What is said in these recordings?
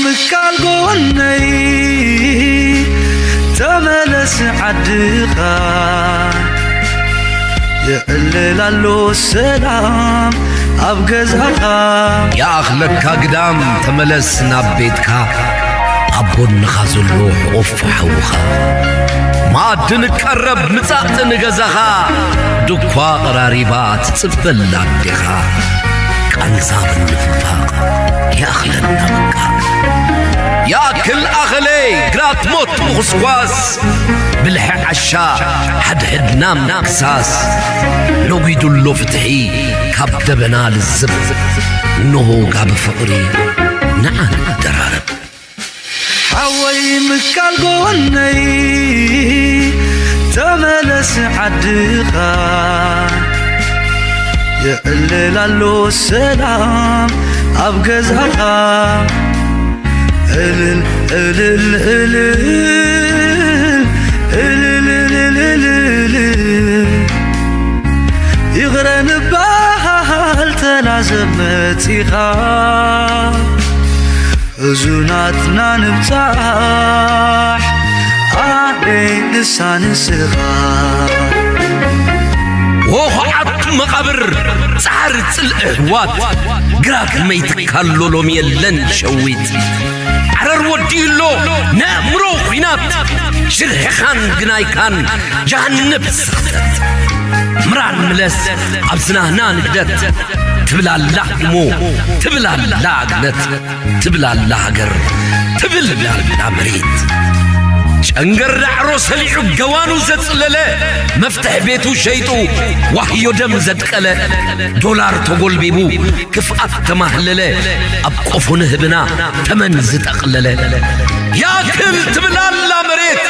ምካል ጎነይ ተመለስ ዓድኻ፣ የዕልል ኣሎ ሰላም ኣብ ገዛኻ። ይኣኽለካ ግዳም ተመለስ ናብ ቤትካ፣ ኣብ ጎንኻ ዘሎ ሕቑፍ ሓውኻ። መኣዲ ንቀረብ ምጻእ ንገዛኻ፣ ድኳ ቀራሪባ ትጽበላ ኣዴኻ። ቃንዛ ምንፍፋቕ ይኣኽለና በቃ። ይኣክል ኣኸለ ግራት ሞት ምኹስኳስ፣ ብልሒ ዓሻ ሓድሕድና ምክሳስ። ነጒዱሎ ፍትሒ ካብ ደበና ልዝብ፣ እንሆ ጋቢ ፍቕሪ ንዓ ንደራረብ። ሓወይ ምካል ጎነይ ተመለስ ዓድኻ፣ የዕልል ኣሎ ሰላም ኣብ ገዛኻ። እልል እልል እልል እልል እልል እልል፣ ይቕረ ንበሃል ተላዘብ መጺኻ። ሕዙናትና ንብጻሕ ኣበይ ንሳ ንስኻ። ወኹዓት መቓብር ጻዕሪ ጽልኢ ኣሕዋት፣ ግራት መይትካሎ ሎሚ የለን ሸዊት። ዓረር ወዲኡሎ ነእምሮ ኲናት፣ ሽርሕኻን ግናይካን ጀሃነብ ስኽተት። ምራን ምለስ ኣብ ዝናህና ንግደት፣ ትብል ኣላ እሞ ትብል ኣላ ግለት። ትብል ኣላ ሃገር፣ ትብል ኣላ መሬት። ጨንገር ዳዕሮ ሰሊዑ ገዋኑ ዘጽለለ፣ መፍትሕ ቤቱ ሸይጡ ዋህዮ ደም ዘድቀለ፣ ዶላር ተጎልቢቡ ክፍኣት ተማህለለ፣ ኣብ ቆፎ ንህብና ተመን ዝጠቕለለ። ያክል ትብል ኣላ መሬት፣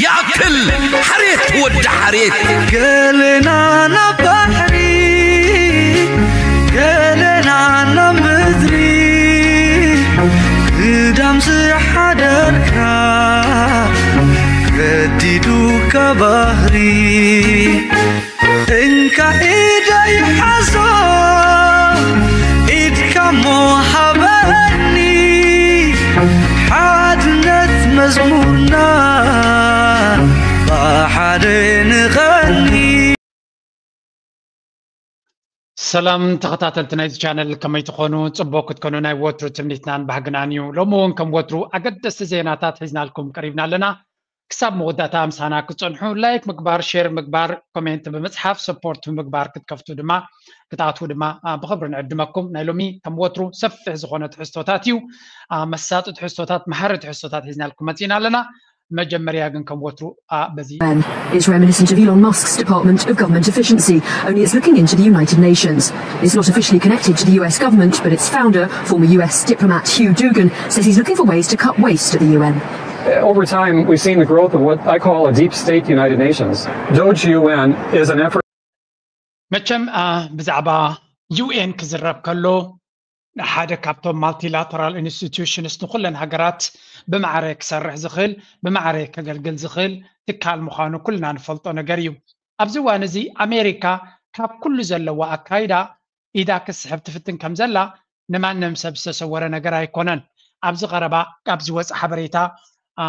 ያክል ሓሬት ወዲ ሓሬት። ገለና ናብ ባሕሪ፣ ገለና ናብ ምድሪ፣ ግዳም ዝሓደርካ ገዲዱካ ባህሪ። እንካ ኢደይ ሓዞ፣ ኢድካ እሞ ሃበኒ፣ ሓድነት መዝሙርና ብሓደ ንቐኒ። ሰላም ተኸታተልቲ ናይዚ ቻነል፣ ከመይ ትኾኑ? ጽቡቕ ክትኮኑ ናይ ወትሩ ትምኒትናን ባህግናን እዩ። ሎሚ እውን ከም ወትሩ ኣገደስቲ ዜናታት ሒዝናልኩም ቀሪብና ኣለና። ክሳብ መወዳእታ ምሳና ክትጸንሑ ላይክ ምግባር፣ ሼር ምግባር፣ ኮሜንት ብምጽሓፍ ሰፖርት ብምግባር ክትከፍቱ ድማ ክትኣትዉ ድማ፣ አ፣ ብኽብሪ ንዕድመኩም። ናይ ሎሚ ከም ወትሩ ሰፊሕ ዝኾነ ትሕዝቶታት እዩ። አ፣ መሳጢ ትሕዝቶታት፣ መሃሪ ትሕዝቶታት ሒዝናልኩም መጺእና ኣለና። መጀመርያ ግን ከም ወትሩ፣ አ፣ በዚ UN is reminiscent of Elon Musk's Department of Government Efficiency, only it's looking into the United Nations. It's not officially connected to the U S government, but its founder, former U S diplomat Hugh Duggan, says he's looking for ways to cut waste at the U N. Over time, we've seen the growth of what I call a deep state United Nations. Doge U N is an effort. መቸም፣ አ፣ ብዛዕባ ዩ ኤን ክዝረብ ከሎ፣ ሓደ ካብቶም ማልቲላተራል ኢንስቲትዩሽንስ ንኩለን ሃገራት ብማዕረ ክሰርሕ ዝኽእል፣ ብማዕረ ከገልግል ዝኽእል ትካል ምዃኑ ኩልና ንፈልጦ ነገር እዩ። ኣብዚ እዋን እዚ ኣሜሪካ ካብ ኩሉ ዘለዎ ኣካይዳ ኢዳ ክስሕብ ትፍትን ከም ዘላ ንማንም ሰብ ዝተሰወረ ነገር ኣይኮነን። ኣብዚ ቀረባ ካብ ዝወጽእ ሓበሬታ፣ አ፣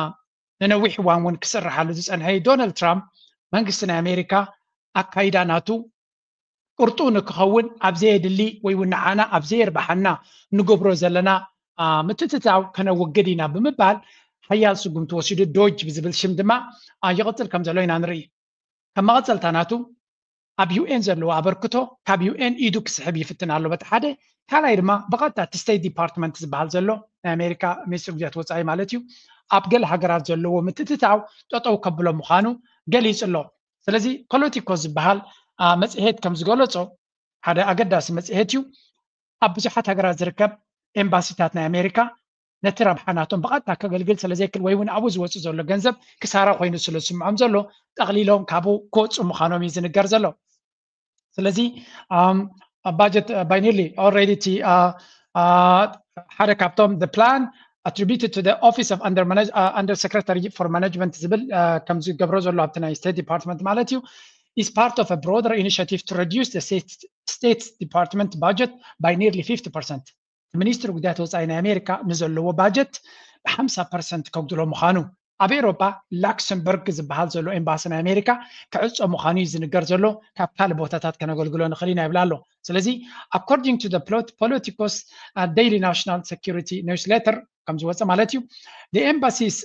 ንነዊሕ እዋን እውን ክስርሓሉ ዝጸንሐ እዩ። ዶናልድ ትራምፕ መንግስቲ ናይ ኣሜሪካ ኣካይዳ ናቱ ቅርጡ ንክኸውን ኣብ ዘየድሊ ወይ እውን ንዓና ኣብ ዘየርብሓና ንገብሮ ዘለና፣ አ፣ ምትእትታው ከነውግድ ኢና ብምባል ሓያል ስጉምቲ ወሲዱ። ዶጅ ብዝብል ሽም ድማ፣ አ፣ ይቕጽል ከም ዘሎ ኢና ንርኢ። ከም መቐጸልታ ናቱ ኣብ ዩ ኤን ዘለዎ ኣበርክቶ ካብ ዩ ኤን ኢዱ ክስሕብ ይፍትን ኣሎ በቲ ሓደ። ካልኣይ ድማ ብቐጥታ እቲ ስቴት ዲፓርትመንት ዝበሃል ዘሎ ናይ ኣሜሪካ ሚኒስትሪ ጉዳያት ወጻኢ ማለት እዩ፣ ኣብ ገለ ሃገራት ዘለዎ ምትእትታው ጠጠው ከብሎ ምዃኑ ገሊጹ ኣሎ። ስለዚ ፖለቲኮ ዝበሃል፣ አ፣ መጽሔት ከም ዝገለጾ፣ ሓደ ኣገዳሲ መጽሔት እዩ። ኣብ ብዙሓት ሃገራት ዝርከብ ኤምባሲታት ናይ ኣሜሪካ ነቲ ረብሓ ናቶም ብቐጥታ ከገልግል ስለ ዘይክል ወይ እውን ኣብኡ ዝወጽእ ዘሎ ገንዘብ ክሳራ ኮይኑ ስለ ዝስምዖም ዘሎ ጠቕሊሎም ካብኡ ክወጹ ምዃኖም እዩ ዝንገር ዘሎ። ስለዚ፣ ኣም፣ ባጀት፣ አ፣ by nearly already እቲ፣ አ፣ አ፣ ሓደ ካብቶም the plan attributed to the Office of Under Manage-, አ፣ Under Secretary for Management ዝብል፣ አ፣ ከም ዝገብሮ ዘሎ ኣብቲ ናይ ስቴት ዲፓርትመንት ማለት እዩ፣ is part of a broader initiative to reduce the state, state's department budget by nearly fifty percent. ሚኒስትሪ ጉዳያት ወፃኢ ናይ ኣሜሪካ ንዘለዎ ባጀት ብ50 ፐርሰንት ከጉድሎ ምዃኑ፣ ኣብ ኤውሮጳ ላክሰምበርግ ዝበሃል ዘሎ ኤምባሲ ናይ ኣሜሪካ ክዕጾ ምዃኑ እዩ ዝንገር ዘሎ። ካብ ካልእ ቦታታት ከነገልግሎ ንኽእል ኢና ይብል ኣሎ። ስለዚ according to the Politico's Daily National Security Newsletter ከም ዝወፀ ማለት እዩ፣ the embassies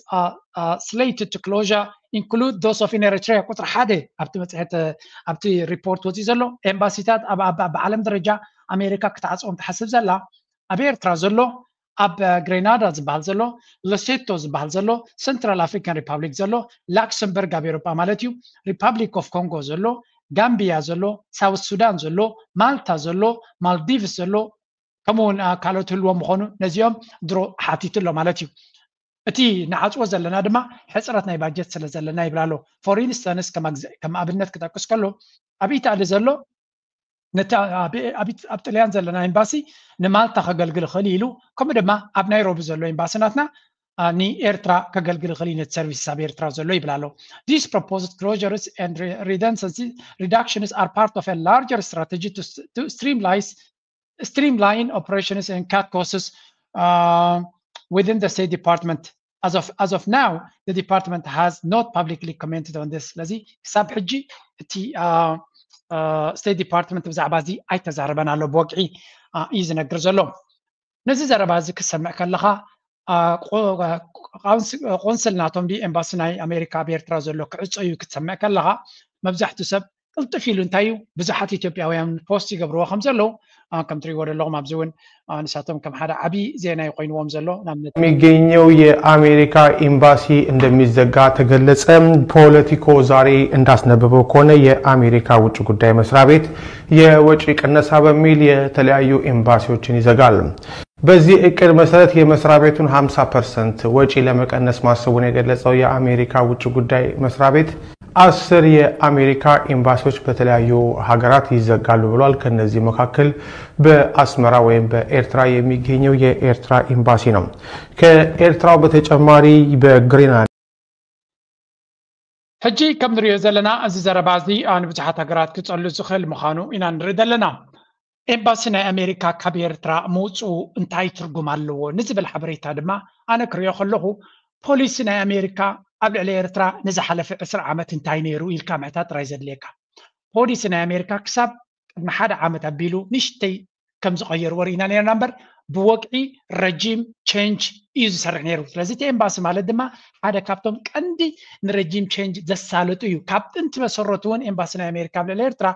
slated to closure include those of in Eritrea። ቁፅሪ ሓደ ኣብቲ መፅሄት ኣብቲ ሪፖርት ወፂኡ ዘሎ ኤምባሲታት ኣብ ዓለም ደረጃ ኣሜሪካ ክትዓፅዎም ትሓስብ ዘላ ኣብ ኤርትራ ዘሎ፣ ኣብ ግሬናዳ ዝበሃል ዘሎ፣ ለሴቶ ዝበሃል ዘሎ፣ ሰንትራል ኣፍሪካን ሪፓብሊክ ዘሎ፣ ላክሰምበርግ ኣብ ኤሮጳ ማለት እዩ፣ ሪፓብሊክ ኦፍ ኮንጎ ዘሎ፣ ጋምቢያ ዘሎ፣ ሳውት ሱዳን ዘሎ፣ ማልታ ዘሎ፣ ማልዲቭስ ዘሎ፣ ከምኡ እውን ካልኦት ህልዎ ምኾኑ ነዚኦም ድሮ ሓቲቱ ኣሎ ማለት እዩ። እቲ ንዓፅዎ ዘለና ድማ ሕፅረት ናይ ባጀት ስለ ዘለና ይብል ኣሎ። ፎር ኢንስተንስ ከም ኣብነት ክጠቅስ ከሎ ኣብ ኢታሊ ዘሎ ነቲ ኣብ ጥልያን ዘለና ኤምባሲ ንማልታ ከገልግል ይኽእል ኢሉ፣ ከምኡ ድማ ኣብ ናይሮቢ ዘሎ ኤምባሲ ናትና ንኤርትራ ከገልግል ይኽእል እዩ ነቲ ሰርቪስስ ኣብ ኤርትራ ዘሎ ይብል ኣሎ። These proposed closures and redundancy reductions are part of a larger strategy to streamline streamline operations and cut costs within the State Department. As of as of now, the department has not publicly commented on this. ስለዚ ክሳብ ሕጂ እቲ ስቴት ዲፓርትመንት ብዛዕባ እዚ ኣይተዛረበን ኣሎ፣ ብወግዒ እዩ ዝነግር ዘሎ። ነዚ ዘረባ እዚ ክትሰምዕ ከለኻ ቆንስል ናቶም ዲ ኤምባሲ ናይ ኣሜሪካ ኣብ ኤርትራ ዘሎ ክዕጾ እዩ ክትሰምዕ ከለኻ መብዛሕትኡ ሰብ ቅልጥፍ ኢሉ እንታይ እዩ ብዙሓት ኢትዮጵያውያን ፖስት ይገብርዎ ከም ዘለዉ ከም ትሪእዎ ዘለኹም ኣብዚ እውን ንሳቶም ከም ሓደ ዓብዪ ዜና ይኮይንዎም ዘሎ። ንኣብነት የሚገኘው የአሜሪካ ኤምባሲ እንደሚዘጋ ተገለጸ። ፖለቲኮ ዛሬ እንዳስነበበው ከሆነ የአሜሪካ ውጭ ጉዳይ መስሪያ ቤት የወጪ ቅነሳ በሚል የተለያዩ ኤምባሲዎችን ይዘጋል። በዚህ እቅድ መሰረት የመስሪያ ቤቱን ሀምሳ ፐርሰንት ወጪ ለመቀነስ ማሰቡን የገለጸው የአሜሪካ ውጭ ጉዳይ መስሪያ ቤት አስር የአሜሪካ ኤምባሲዎች በተለያዩ ሀገራት ይዘጋሉ ብሏል። ከነዚህ መካከል በአስመራ ወይም በኤርትራ የሚገኘው የኤርትራ ኤምባሲ ነው። ከኤርትራው በተጨማሪ በግሪንላንድ ሕጂ ከም ንሪኦ ዘለና እዚ ዘረባ እዚ ንብዙሓት ሃገራት ክጸሉ ዝኽእል ምዃኑ ኢና ንርኢ ዘለና። ኤምባሲ ናይ ኣሜሪካ ካብ ኤርትራ ምውፅኡ እንታይ ትርጉም ኣለዎ ንዝብል ሓበሬታ ድማ ኣነ ክሪኦ ከለኹ ፖሊሲ ናይ ኣሜሪካ ኣብ ልዕሊ ኤርትራ ንዝሓለፈ ዕስራ ዓመት እንታይ ነይሩ ኢልካ ምሕታት ጥራይ ዘድልየካ። ፖሊሲ ናይ ኣሜሪካ ክሳብ ቅድሚ ሓደ ዓመት ኣቢሉ ንእሽተይ ከም ዝቐየርዎ ርኢና ነርና እምበር ብወግዒ ረጂም ቸንጅ እዩ ዝሰርሕ ነይሩ። ስለዚ እቲ ኤምባሲ ማለት ድማ ሓደ ካብቶም ቀንዲ ንረጂም ቸንጅ ዘሳለጡ እዩ። ካብ ጥንቲ መሰረቱ እውን ኤምባሲ ናይ ኣሜሪካ ኣብ ልዕሊ ኤርትራ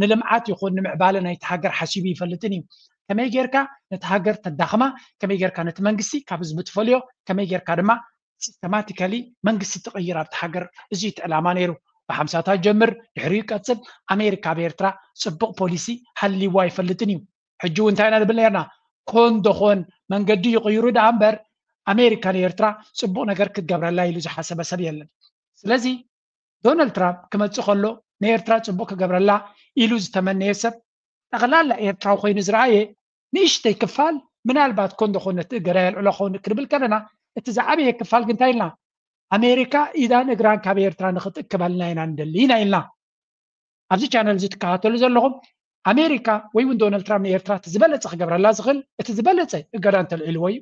ንልምዓት ይኹን ንምዕባለ ናይቲ ሃገር ሓሲቡ ይፈልጥን እዩ። ከመይ ጌርካ ነቲ ሃገር ተዳኽማ፣ ከመይ ጌርካ ነቲ መንግስቲ ካብ ህዝቢ ትፈልዮ፣ ከመይ ጌርካ ድማ ሲስተማቲካሊ መንግስቲ ትቕይር ኣብቲ ሃገር፣ እዚ እቲ ዕላማ ነይሩ። ብሓምሳታት ጀምር ድሕሪኡ ይቀፅል። ኣሜሪካ ኣብ ኤርትራ ፅቡቕ ፖሊሲ ሃልይዋ ኣይፈልጥን እዩ። ሕጂ እውን እንታይ ኢና ንብል ነርና? ኮን ዶኾን መንገዲ ይቕይሩ ደኣ እምበር ኣሜሪካ ንኤርትራ ፅቡቕ ነገር ክትገብረላ ኢሉ ዝሓሰበ ሰብ የለን። ስለዚ ዶናልድ ትራምፕ ክመፅእ ከሎ ንኤርትራ ፅቡቕ ክገብረላ ኢሉ ዝተመነየ ሰብ ጠቕላላ ኤርትራዊ ኮይኑ ዝረኣየ ንእሽተይ ክፋል ምናልባት ኮን ዶኾን ነቲ እገዳ የልዕሎ ኸውን ክንብል ከለና እቲ ዝዓበየ ክፋል ግን እንታይ ኢልና ኣሜሪካ ኢዳን እግራን ካብ ኤርትራ ንኽትእክበልና ኢና ንደሊ ኢና ኢልና። ኣብዚ ቻነል እዚ ትከታተሉ ዘለኹም ኣሜሪካ ወይ እውን ዶናልድ ትራምፕ ንኤርትራ እቲ ዝበለፀ ክገብረላ ዝኽእል እቲ ዝበለፀ እገዳ እንተልዒልዎ እዩ።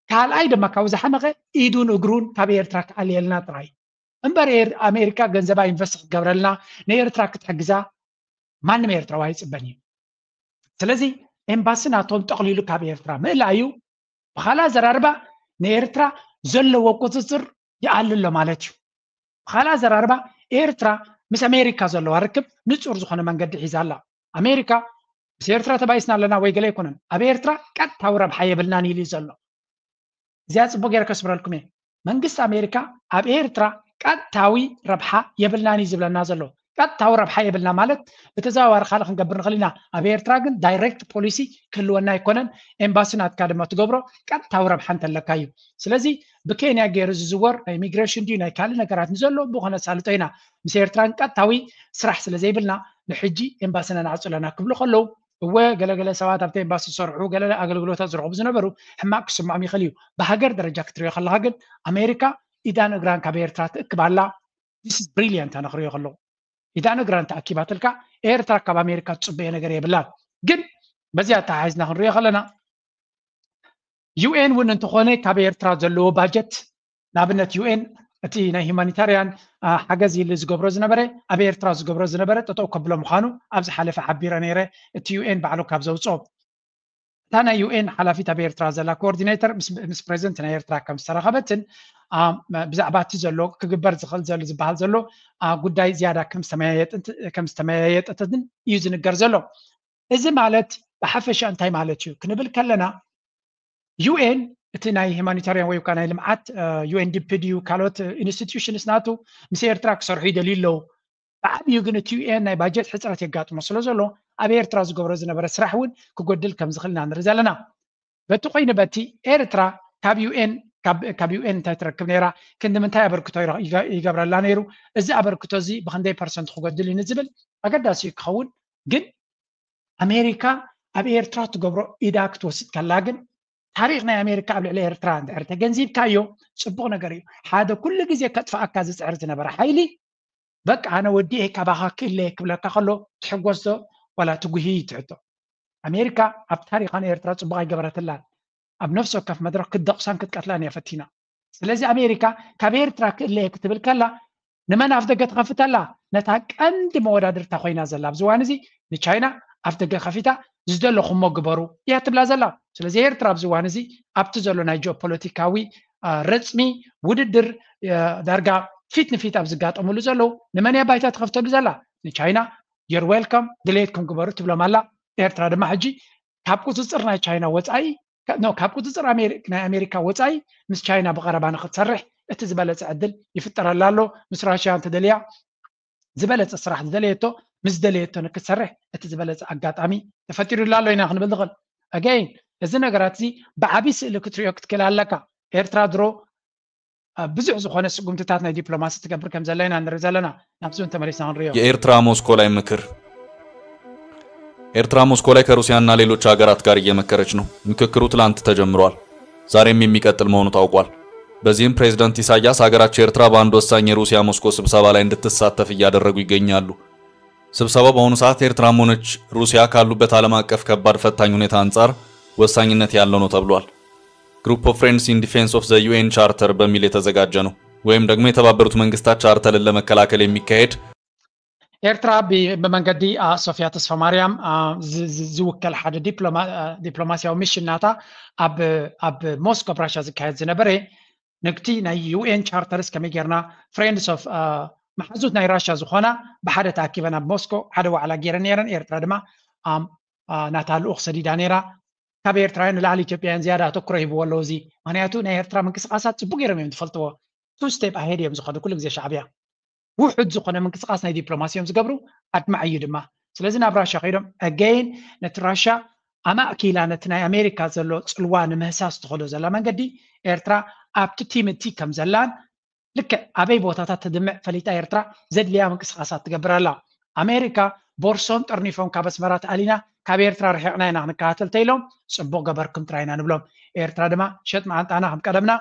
ካልኣይ ድማ ካብኡ ዝሓመቐ ኢዱን እግሩን ካብ ኤርትራ ክኣልየልና ጥራይ እምበር ኣሜሪካ ገንዘባ ኢንቨስት ክትገብረልና ንኤርትራ ክትሕግዛ ማንም ኤርትራዊ ኣይፅበን እዩ። ስለዚ ኤምባሲ ናቶም ጠቕሊሉ ካብ ኤርትራ ምእላዩ ብኻልእ ኣዘራርባ ንኤርትራ ዘለዎ ቁፅፅር ይኣሊ ኣሎ ማለት እዩ። ብኻልእ ኣዘራርባ ኤርትራ ምስ ኣሜሪካ ዘለዋ ርክብ ንፁር ዝኾነ መንገዲ ሒዛ ኣላ። ኣሜሪካ ምስ ኤርትራ ተባኢስና ኣለና ወይ ገለ ኣይኮነን። ኣብ ኤርትራ ቀጥታዊ ረብሓ የብልናን ኢሉ እዩ ዘሎ። እዚኣ ፅቡቅ ገይረ ከስምረልኩም እየ። መንግስቲ ኣሜሪካ ኣብ ኤርትራ ቀጥታዊ ረብሓ የብልናን እዩ ዝብለና ዘሎ። ቀጥታዊ ረብሓ የብልና ማለት ብተዘዋዋሪ ካልእ ክንገብር ንኽእል ኢና። ኣብ ኤርትራ ግን ዳይሬክት ፖሊሲ ክህልወና ኣይኮነን። ኤምባሲ ናትካ ድማ ትገብሮ ቀጥታዊ ረብሓ እንተለካ እዩ። ስለዚ ብኬንያ ገይሩ ዝዝወር ናይ ኢሚግሬሽን ድዩ ናይ ካልእ ነገራት ንዘሎ ብኡ ከነሳልጦ ኢና። ምስ ኤርትራን ቀጥታዊ ስራሕ ስለ ዘይብልና ንሕጂ ኤምባስና ንዓጹ ኣለና ክብሉ ከለዉ እወ ገለገለ ሰባት ኣብቲ ኤምባሲ ዝሰርሑ ገለ ኣገልግሎታት ዝረኽቡ ዝነበሩ ሕማቅ ክስምዖም ይኽእል እዩ። ብሃገር ደረጃ ክትሪኦ ከለኻ ግን ኣሜሪካ ኢዳን እግራን ካብ ኤርትራ ትእክብ ኣላ። This is brilliant ኣነ ክሪኦ ከለኹ ኢዳን እግራን ተኣኪባትልካ ኤርትራ ካብ ኣሜሪካ ትጽበዮ ነገር የብላን። ግን በዚ ኣተሓሒዝና ክንሪኦ ከለና ዩ ኤን እውን እንተኾነ ካብ ኤርትራ ዘለዎ ባጀት፣ ንኣብነት ዩ ኤን እቲ ናይ ሁማኒታርያን ሓገዝ ኢሉ ዝገብሮ ዝነበረ፣ ኣብ ኤርትራ ዝገብሮ ዝነበረ ጠጠው ከብሎ ምዃኑ ኣብ ዝሓለፈ ሓቢረ ነይረ። እቲ ዩ ኤን ባዕሉ ካብ ዘውፅኦ፣ እታ ናይ ዩ ኤን ሓላፊት ኣብ ኤርትራ ዘላ ኮኦርዲኔተር ምስ ፕሬዚደንት ናይ ኤርትራ ከም ዝተራኸበትን ብዛዕባ እቲ ዘሎ ክግበር ዝኽእል ዘሎ ዝበሃል ዘሎ ጉዳይ ዝያዳ ከም ዝተመያየጠትን እዩ ዝንገር ዘሎ። እዚ ማለት ብሓፈሻ እንታይ ማለት እዩ ክንብል ከለና፣ ዩ ኤን እቲ ናይ ሁማኒታርያን ወይ ከዓ ናይ ልምዓት ዩ ኤን ዲ ፒ ድዩ ካልኦት ኢንስቲትዩሽንስ ናቱ ምስ ኤርትራ ክሰርሑ ይደልዩ ኣለዉ። ብዓብዩ ግን እቲ ዩ ኤን ናይ ባጀት ሕፅረት የጋጥሞ ስለ ዘሎ ኣብ ኤርትራ ዝገብሮ ዝነበረ ስራሕ እውን ክጎድል ከም ዝኽእል ኢና ንርኢ ዘለና። በቲ ኮይኑ በቲ ኤርትራ ካብ ዩ ኤን ካብ ዩ ኤን እንታይ ትረክብ ነይራ፣ ክንዲ ምንታይ ኣበርክቶ ይገብረላ ነይሩ፣ እዚ ኣበርክቶ እዚ ብክንደይ ፐርሰንት ክጎድል እዩ ንዝብል ኣገዳሲ እዩ ክኸውን። ግን ኣሜሪካ ኣብ ኤርትራ ትገብሮ ኢዳ ክትወስድ ከላ ግን ታሪክ ናይ ኣሜሪካ ኣብ ልዕሊ ኤርትራ እንድሕር ተገንዚብካዮ ፅቡቅ ነገር እዩ። ሓደ ኩሉ ግዜ ከጥፍኣካ ዝፅዕር ዝነበረ ሓይሊ በቃ ኣነ ወዲኤ ካባካ ክእለ ክብለካ ከሎ ትሕጎስ ዶ ዋላ ትጉሂ ትሕቶ። ኣሜሪካ ኣብ ታሪካ ንኤርትራ ፅቡቅ ኣይገበረትላን። ኣብ ነፍሲ ወከፍ መድረክ ክትደቕሳን ክትቀትላን እያ ፈቲና። ስለዚ ኣሜሪካ ካብ ኤርትራ ክእለ ክትብል ከላ ንመን ኣፍ ደገ ትኸፍት ኣላ? ነታ ቀንዲ መወዳድርታ ኮይና ዘላ ኣብዚ እዋን እዚ ንቻይና ኣፍ ደገ ከፊታ ዝደለኹሞ ግበሩ እያ ትብላ ዘላ። ስለዚ ኤርትራ ኣብዚ እዋን እዚ ኣብቲ ዘሎ ናይ ጂኦፖለቲካዊ ረፅሚ ውድድር ዳርጋ ፊት ንፊት ኣብ ዝጋጠምሉ ዘለዉ ንመን እያ ባይታ ትኸፍተሉ ዘላ? ንቻይና። You're welcome፣ ድሌትኩም ግበሩ ትብሎም ኣላ። ኤርትራ ድማ ሕጂ ካብ ቁፅፅር ናይ ቻይና ወፃኢ ካብ ቁፅፅር ናይ ኣሜሪካ ወፃኢ ምስ ቻይና ብቐረባ ንክትሰርሕ እቲ ዝበለፀ ዕድል ይፍጠረላ ኣሎ። ምስ ራሽያ እንተደልያ ዝበለፀ ስራሕ ዝደለየቶ ምስ ደለየቶ ንክትሰርሕ እቲ ዝበለፀ ኣጋጣሚ ተፈጢሩላ ኣሎ ኢና ክንብል ንኽእል። ኣገይን እዚ ነገራት እዚ ብዓብዪ ስእሊ ክትሪኦ ክትክእል ኣለካ። ኤርትራ ድሮ ብዙሕ ዝኾነ ስጉምትታት ናይ ዲፕሎማሲ ትገብር ከም ዘላ ኢና ንርኢ ዘለና። ናብዚ እውን ተመሊስና ክንሪኦ። የኤርትራ ሞስኮ ላይ ምክር። ኤርትራ ሞስኮ ላይ ከሩሲያና ሌሎች ሀገራት ጋር እየመከረች ነው። ምክክሩ ትላንት ተጀምሯል። ዛሬም የሚቀጥል መሆኑ ታውቋል። በዚህም ፕሬዝዳንት ኢሳያስ ሀገራቸው ኤርትራ በአንድ ወሳኝ የሩሲያ ሞስኮ ስብሰባ ላይ እንድትሳተፍ እያደረጉ ይገኛሉ። ስብሰባው በአሁኑ ሰዓት ኤርትራም ሆነች ሩሲያ ካሉበት ዓለም አቀፍ ከባድ ፈታኝ ሁኔታ አንጻር ወሳኝነት ያለው ነው ተብሏል። Group of Friends in Defense of the ዩ ኤን Charter በሚል የተዘጋጀ ነው። ወይም ደግሞ የተባበሩት መንግስታት ቻርተርን ለመከላከል የሚካሄድ ኤርትራ ብመንገዲ ሶፊያ ተስፋማርያም ዝውከል ሓደ ዲፕሎማሲያዊ ሚሽን ናታ ኣብ ሞስኮ ኣብ ራሻ ዝካየድ ዝነበረ ንግቲ ናይ ዩ ኤን ቻርተርስ ከመይ ጌርና ፍሬንድስ ኦፍ መሓዙት ናይ ራሻ ዝኾና ብሓደ ተኣኪበን ኣብ ሞስኮ ሓደ ዋዕላ ጌረን ነይረን። ኤርትራ ድማ ናታ ልኡኽ ሰዲዳ ነይራ። ካብ ኤርትራውያን ንላዕሊ ኢትዮጵያውያን ዝያዳ ኣተኩሮ ሂብዎ ኣለዉ። እዚ ምክንያቱ ናይ ኤርትራ ምንቅስቃሳት ፅቡቅ ገይሮም እዮም ዝፈልጥዎ። ቱ ስቴፕ ኣሄድ እዮም ዝኸዱ ኩሉ ግዜ ሻዕብያ። ውሑድ ዝኾነ ምንቅስቃስ ናይ ዲፕሎማሲ እዮም ዝገብሩ። ኣድማዒ እዩ ድማ። ስለዚ ናብ ራሻ ከይዶም ኣገይን ነቲ ራሻ ኣማእኪላ ነቲ ናይ ኣሜሪካ ዘሎ ፅልዋ ንምህሳስ ትኸዶ ዘላ መንገዲ ኤርትራ ኣብቲ ቲምቲ ከም ዘላን ልክዕ ኣበይ ቦታታት ትድምዕ ፈሊጣ ኤርትራ ዘድልያ ምንቅስቃሳት ትገብር ኣላ። ኣሜሪካ ቦርሶም ጠርኒፎም ካብ ኣስመራ ተኣሊና ካብ ኤርትራ ርሒቕና ኢና ክንከታተል ተኢሎም ፅቡቕ ገበርኩም ጥራይ ኢና ንብሎም። ኤርትራ ድማ ሸጥ መዓንጣና ከም ቀደምና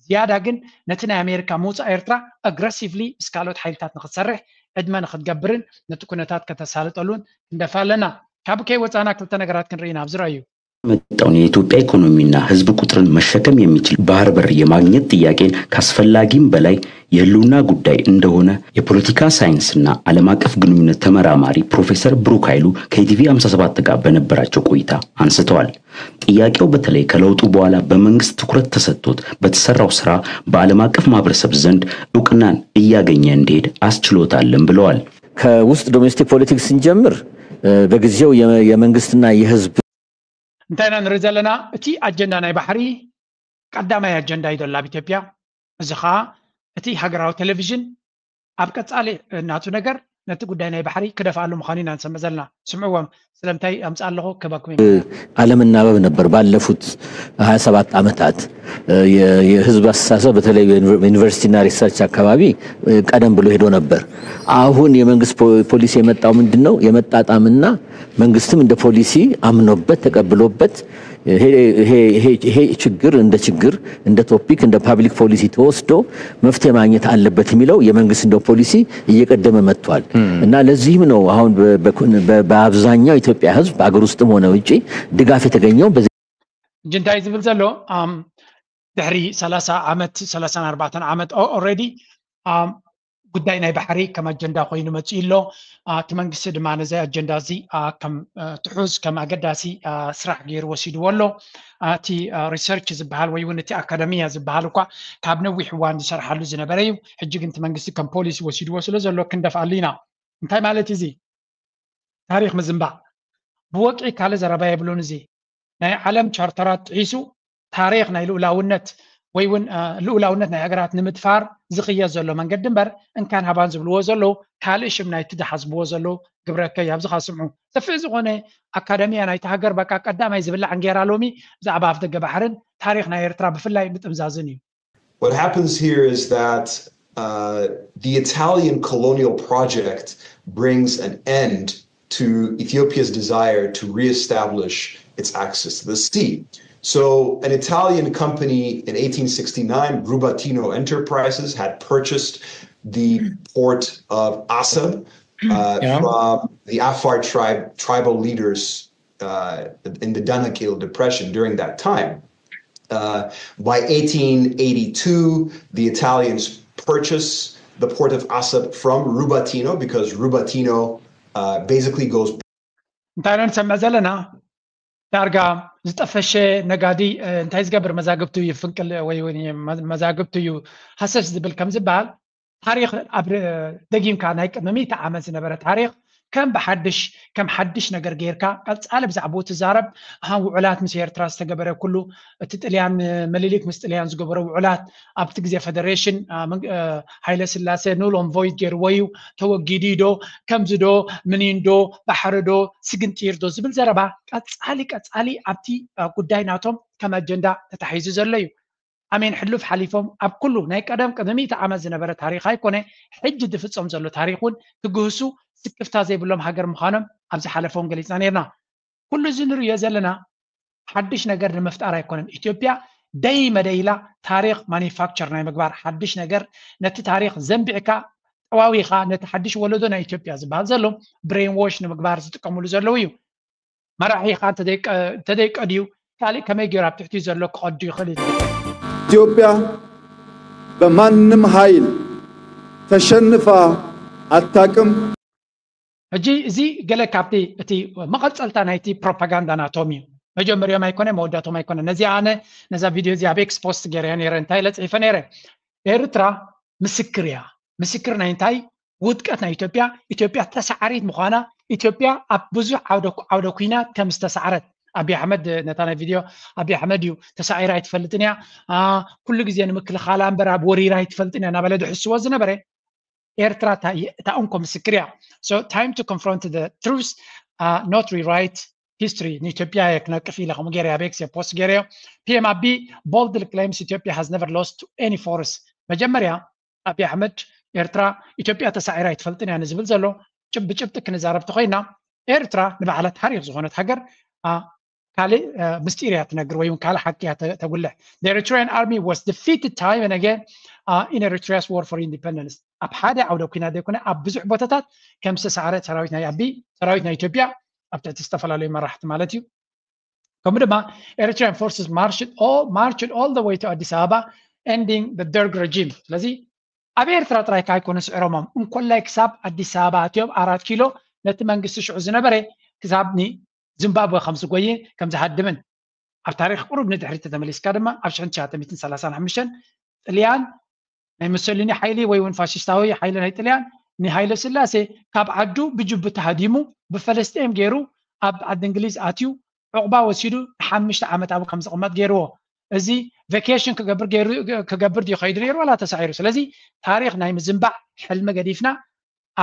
ዝያዳ ግን ነቲ ናይ ኣሜሪካ ምውፃእ ኤርትራ ኣግረሲቭሊ ምስ ካልኦት ሓይልታት ንክትሰርሕ ዕድመ ንክትገብርን ነቲ ኩነታት ከተሳልጠሉን ክንደፋ ኣለና። ካብ ከይወፃና ክልተ ነገራት ክንርኢ ኢና ኣብዚ ረኣዩ። መጣውን የኢትዮጵያ ኢኮኖሚና ህዝብ ቁጥርን መሸከም የሚችል ባህር በር የማግኘት ጥያቄን ካስፈላጊም በላይ የህልውና ጉዳይ እንደሆነ የፖለቲካ ሳይንስና ዓለም አቀፍ ግንኙነት ተመራማሪ ፕሮፌሰር ብሩክ ኃይሉ ከኢቲቪ ሃምሳ ሰባት ጋር በነበራቸው ቆይታ አንስተዋል። ጥያቄው በተለይ ከለውጡ በኋላ በመንግስት ትኩረት ተሰጥቶት በተሰራው ስራ በዓለም አቀፍ ማህበረሰብ ዘንድ እውቅናን እያገኘ እንዲሄድ አስችሎታልም ብለዋል። ከውስጥ ዶሜስቲክ ፖለቲክስ ስንጀምር በጊዜው የመንግስትና የህዝብ እንታይ ኢና ንርኢ ዘለና? እቲ ኣጀንዳ ናይ ባሕሪ ቀዳማይ ኣጀንዳ እዩ ዘሎ ኣብ ኢትዮጵያ። እዚ ከዓ እቲ ሃገራዊ ቴሌቪዥን ኣብ ቀፃሊ እናቱ ነገር ነቲ ጉዳይ ናይ ባሕሪ ክደፍኣሉ ምዃኑ ኢና ንሰምዕ ዘለና። ስምዕዎም ስለምንታይ ኣምፅእ ኣለኹ ክበኩም እዩ። አለመናበብ ነበር ባለፉት ሀያ ሰባት ዓመታት። የህዝብ አስተሳሰብ በተለይ ዩኒቨርሲቲና ሪሰርች አካባቢ ቀደም ብሎ ሄዶ ነበር። አሁን የመንግስት ፖሊሲ የመጣው ምንድን ነው? የመጣጣምና መንግስትም እንደ ፖሊሲ አምኖበት ተቀብሎበት ይሄ ችግር እንደ ችግር እንደ ቶፒክ እንደ ፓብሊክ ፖሊሲ ተወስዶ መፍትሄ ማግኘት አለበት የሚለው የመንግስት እንደ ፖሊሲ እየቀደመ መጥቷል። እና ለዚህም ነው አሁን በአብዛኛው ኢትዮጵያ ህዝብ በሀገር ውስጥም ሆነ ውጭ ድጋፍ የተገኘው። ሕጂ እንታይ ዝብል ዘሎ ድሕሪ ሰላሳ ዓመት ሰላሳን ኣርባዕተን ዓመት ኦረዲ ጉዳይ ናይ ባሕሪ ከም ኣጀንዳ ኮይኑ መፅኡ ኣሎ። እቲ መንግስቲ ድማ ነዚ ኣጀንዳ እዚ ከም ትሑዝ ከም ኣገዳሲ ስራሕ ገይሩ ወሲድዎ ኣሎ። እቲ ሪሰርች ዝበሃል ወይ እውን እቲ ኣካደሚያ ዝበሃል እኳ ካብ ነዊሕ እዋን ዝሰርሓሉ ዝነበረ እዩ። ሕጂ ግን እቲ መንግስቲ ከም ፖሊሲ ወሲድዎ ስለ ዘሎ ክንደፍኣሉ ኢና። እንታይ ማለት እዚ? ታሪኽ ምዝንባዕ ብወግዒ ካልእ ዘረባ የብሉን። እዚ ናይ ዓለም ቻርተራት ጥሒሱ ታሪኽ ናይ ልኡላውነት ወይ እውን ልኡላውነት ናይ ሃገራት ንምድፋር ዝኽየድ ዘሎ መንገዲ እምበር እንካን ሃባን ዝብልዎ ዘለዉ ካልእ ሽም ናይቲ ዝሓስብዎ ዘለዉ ግብረ ከይ ኣብዚ ኻስምዑ ሰፊሕ ዝኾነ ኣካደሚያ ናይቲ ሃገር በቃ ቀዳማይ ዝብላዕ እንጌራ ሎሚ ብዛዕባ ኣፍ ደገ ባሕርን ታሪኽ ናይ ኤርትራ ብፍላይ ምጥምዛዝን እዩ። What happens here is that uh, the Italian colonial project brings an end to Ethiopia's desire to reestablish its access to the sea. So, an Italian company in eighteen sixty-nine, Rubatino Enterprises, had purchased the port of Assab uh, yeah. from the Afar tribe tribal leaders uh, in the Danakil Depression during that time. Uh, by eighteen eighty-two, the Italians purchase the port of Assab from Rubatino because Rubatino uh, basically goes. እንታይ ኢና ንሰምዕ ዘለና? ዳርጋ ዝጠፈሸ ነጋዲ እንታይ ዝገብር መዛግብቱ ይፍንቅል ወይ መዛግብቱ እዩ ሃሰስ ዝብል ከም ዝበሃል ታሪኽ ኣብ ደጊምካ ናይ ቅድሚ ሚእቲ ዓመት ዝነበረ ታሪኽ ከም ብሓድሽ ከም ሓድሽ ነገር ጌርካ ቀጻሊ ብዛዕባኡ ትዛረብ። ኣሃን ውዕላት ምስ ኤርትራ ዝተገበረ ኩሉ እቲ ጥልያን ምልሊክ ምስ ጥልያን ዝገበሮ ውዕላት ኣብቲ ግዜ ፈደሬሽን ሃይለ ስላሴ ኑል ኦን ቮይድ ገይርዎ እዩ። ተወጊዱ ዶ ከምዚ ዶ ምኒን ዶ ባሕሪ ዶ ስግንጢር ዶ ዝብል ዘረባ ቀጻሊ ቀጻሊ ኣብቲ ጉዳይ ናቶም ከም ኣጀንዳ ተታሒዙ ዘሎ እዩ። ኣሜን ሕሉፍ ሓሊፎም ኣብ ኩሉ ናይ ቀደም ቅድሚ ሚእቲ ዓመት ዝነበረ ታሪኽ ኣይኮነ ሕጂ ዝፍጸም ዘሎ ታሪኽ እውን ክግህሱ ስክፍታ ዘይብሎም ሃገር ምዃኖም ኣብ ዝሓለፈ እውን ገሊጽና ነርና። ኩሉ እዚ ንርእዮ ዘለና ሓድሽ ነገር ንምፍጣር ኣይኮነን። ኢትዮጵያ ደይ መደይላ ታሪኽ ማኒፋክቸር ናይ ምግባር ሓድሽ ነገር ነቲ ታሪኽ ዘንቢዕካ ጠዋዊኻ ነቲ ሓድሽ ወለዶ ናይ ኢትዮጵያ ዝበሃል ዘሎ ብሬን ዎሽ ንምግባር ዝጥቀምሉ ዘለዉ እዩ። መራሒ ኢኻ እንተደይቀድዩ ካሊእ ከመይ ገይሩ ኣብ ትሕቲ ዘሎ ክቐዱ ይኽእል እዩ። ኢትዮጵያ በማንም ኃይል ተሸንፋ ኣታቅም። ሕጂ እዚ ገለ ካብቲ እቲ መቐጸልታ ናይቲ ፕሮፓጋንዳ ናቶም እዩ። መጀመሪያም ኣይኮነ መወዳቶም ኣይኮነ። ነዚ ኣነ ነዛ ቪድዮ እዚ ኣብ ኤክስ ፖስት ገይረ ነረ እንታይ ኢለ ጽሒፈ ነረ ኤርትራ ምስክር እያ። ምስክር ናይ እንታይ ውድቀት ናይ ኢትዮጵያ ኢትዮጵያ ተሳዓሪት ምዃና ኢትዮጵያ ኣብ ብዙሕ ዓውደ ኩናት ከም ዝተሳዕረት ኣብይ ኣሕመድ ነታ ናይ ቪድዮ ኣብይ ኣሕመድ እዩ ተሳዒራ ኣይትፈልጥን እያ። ኩሉ ግዜ ንምክልኻላ እምበር ኣብ ወሪራ ኣይትፈልጥን እያ እናበለ ድሕስዎ ዝነበረ ኤርትራ እታ እንኮ ምስክር እያ። So time to confront the truth, not rewrite history. ንኢትዮጵያ እየ ክነቅፍ ኢለ ከምኡ ገይረ ኣብ ኤክስ ፖስት ገይረዮ። ፒኤም ኣቢ boldly claims Ethiopia has never lost to any force። መጀመርያ ኣብይ ኣሕመድ ኤርትራ ኢትዮጵያ ተሳዒራ ኣይትፈልጥን እያ ንዝብል ዘሎ ብጭብጢ ክንዛረብ ተኾይና ኤርትራ ንባዕላ ታሪኽ ዝኾነት ሃገር ካልእ ምስጢር እያ ትነግር ወይ እውን ካልእ ሓቂ እያ ተጉልሕ። The Eritrean army was defeated time and again in Eritrea's war for independence። ኣብ ሓደ ዓውደ ኩናት ዘይኮነ ኣብ ብዙሕ ቦታታት ከም ዝተሳዕረ ሰራዊት ናይ ኣቢ ሰራዊት ናይ ኢትዮጵያ ኣብ ትሕቲ ዝተፈላለዩ መራሕቲ ማለት እዩ። ከምኡ ድማ Eritrean forces marched all marched all the way to ኣዲስ ኣበባ ending the Derg regime። ስለዚ ኣብ ኤርትራ ጥራይ ከዓ ኣይኮነ ስዕሮሞም እንኮላይ ክሳብ ኣዲስ ኣበባ ኣትዮም ኣራት ኪሎ ነቲ መንግስቲ ሽዑ ዝነበረ ክሳብ ዚምባብወ ከም ዝጎየ ከም ዝሃድምን ኣብ ታሪኽ ቁሩብ ንድሕሪት ተመሊስካ ድማ ኣብ ሽሕን ትሽዓተ ሚእትን ሰላሳን ሓሙሽተን ጥልያን ናይ ሙሶሊኒ ሓይሊ ወይ እውን ፋሽስታዊ ሓይሊ ናይ ጥልያን ንሃይለ ስላሴ ካብ ዓዱ ብጅቡቲ ሃዲሙ ብፈለስጤም ገይሩ ኣብ ዓዲ እንግሊዝ ኣትዩ ዑቕባ ወሲዱ ንሓሙሽተ ዓመት ኣብኡ ከም ዝቕመጥ ገይርዎ። እዚ ቨኬሽን ክገብር ገይሩ ክገብር ድዩ ከይዱ ነይሩ ዋላ ተሳዒሩ? ስለዚ ታሪኽ ናይ ምዝንባዕ ሕልሚ ገዲፍና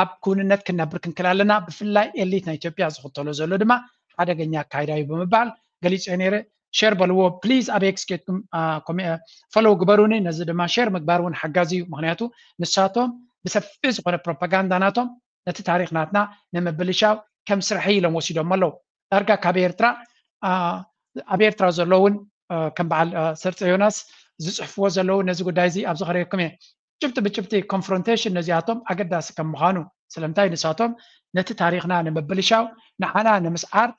ኣብ ክውንነት ክንነብር ክንክእል ኣለና። ብፍላይ ኤሊት ናይ ኢትዮጵያ ዝኽተሎ ዘሎ ድማ ሓደገኛ ኣካይዳ እዩ ብምባል ገሊጸ ነይረ። ሸር በልዎ ፕሊዝ ኣብ ኤክስ ኬድኩም ፈሎው ግበሩኒ። ነዚ ድማ ሸር ምግባር እውን ሓጋዚ እዩ። ምክንያቱ ንሳቶም ብሰፊሕ ዝኾነ ፕሮፓጋንዳ ናቶም ነቲ ታሪኽ ናትና ንምብልሻው ከም ስርሐይ ኢሎም ወሲዶሞ ኣለዉ። ዳርጋ ካብ ኤርትራ ኣብ ኤርትራ ዘለዉ እውን ከም በዓል ሰርፀ ዮናስ ዝፅሕፍዎ ዘለዉ ነዚ ጉዳይ እዚ ኣብ ዝኸረየኩም እየ። ጭብጢ ብጭብጢ ኮንፍሮንቴሽን ነዚኣቶም ኣገዳሲ ከም ምዃኑ ስለምንታይ ንሳቶም ነቲ ታሪኽና ንምብልሻው ንዓና ንምስዓር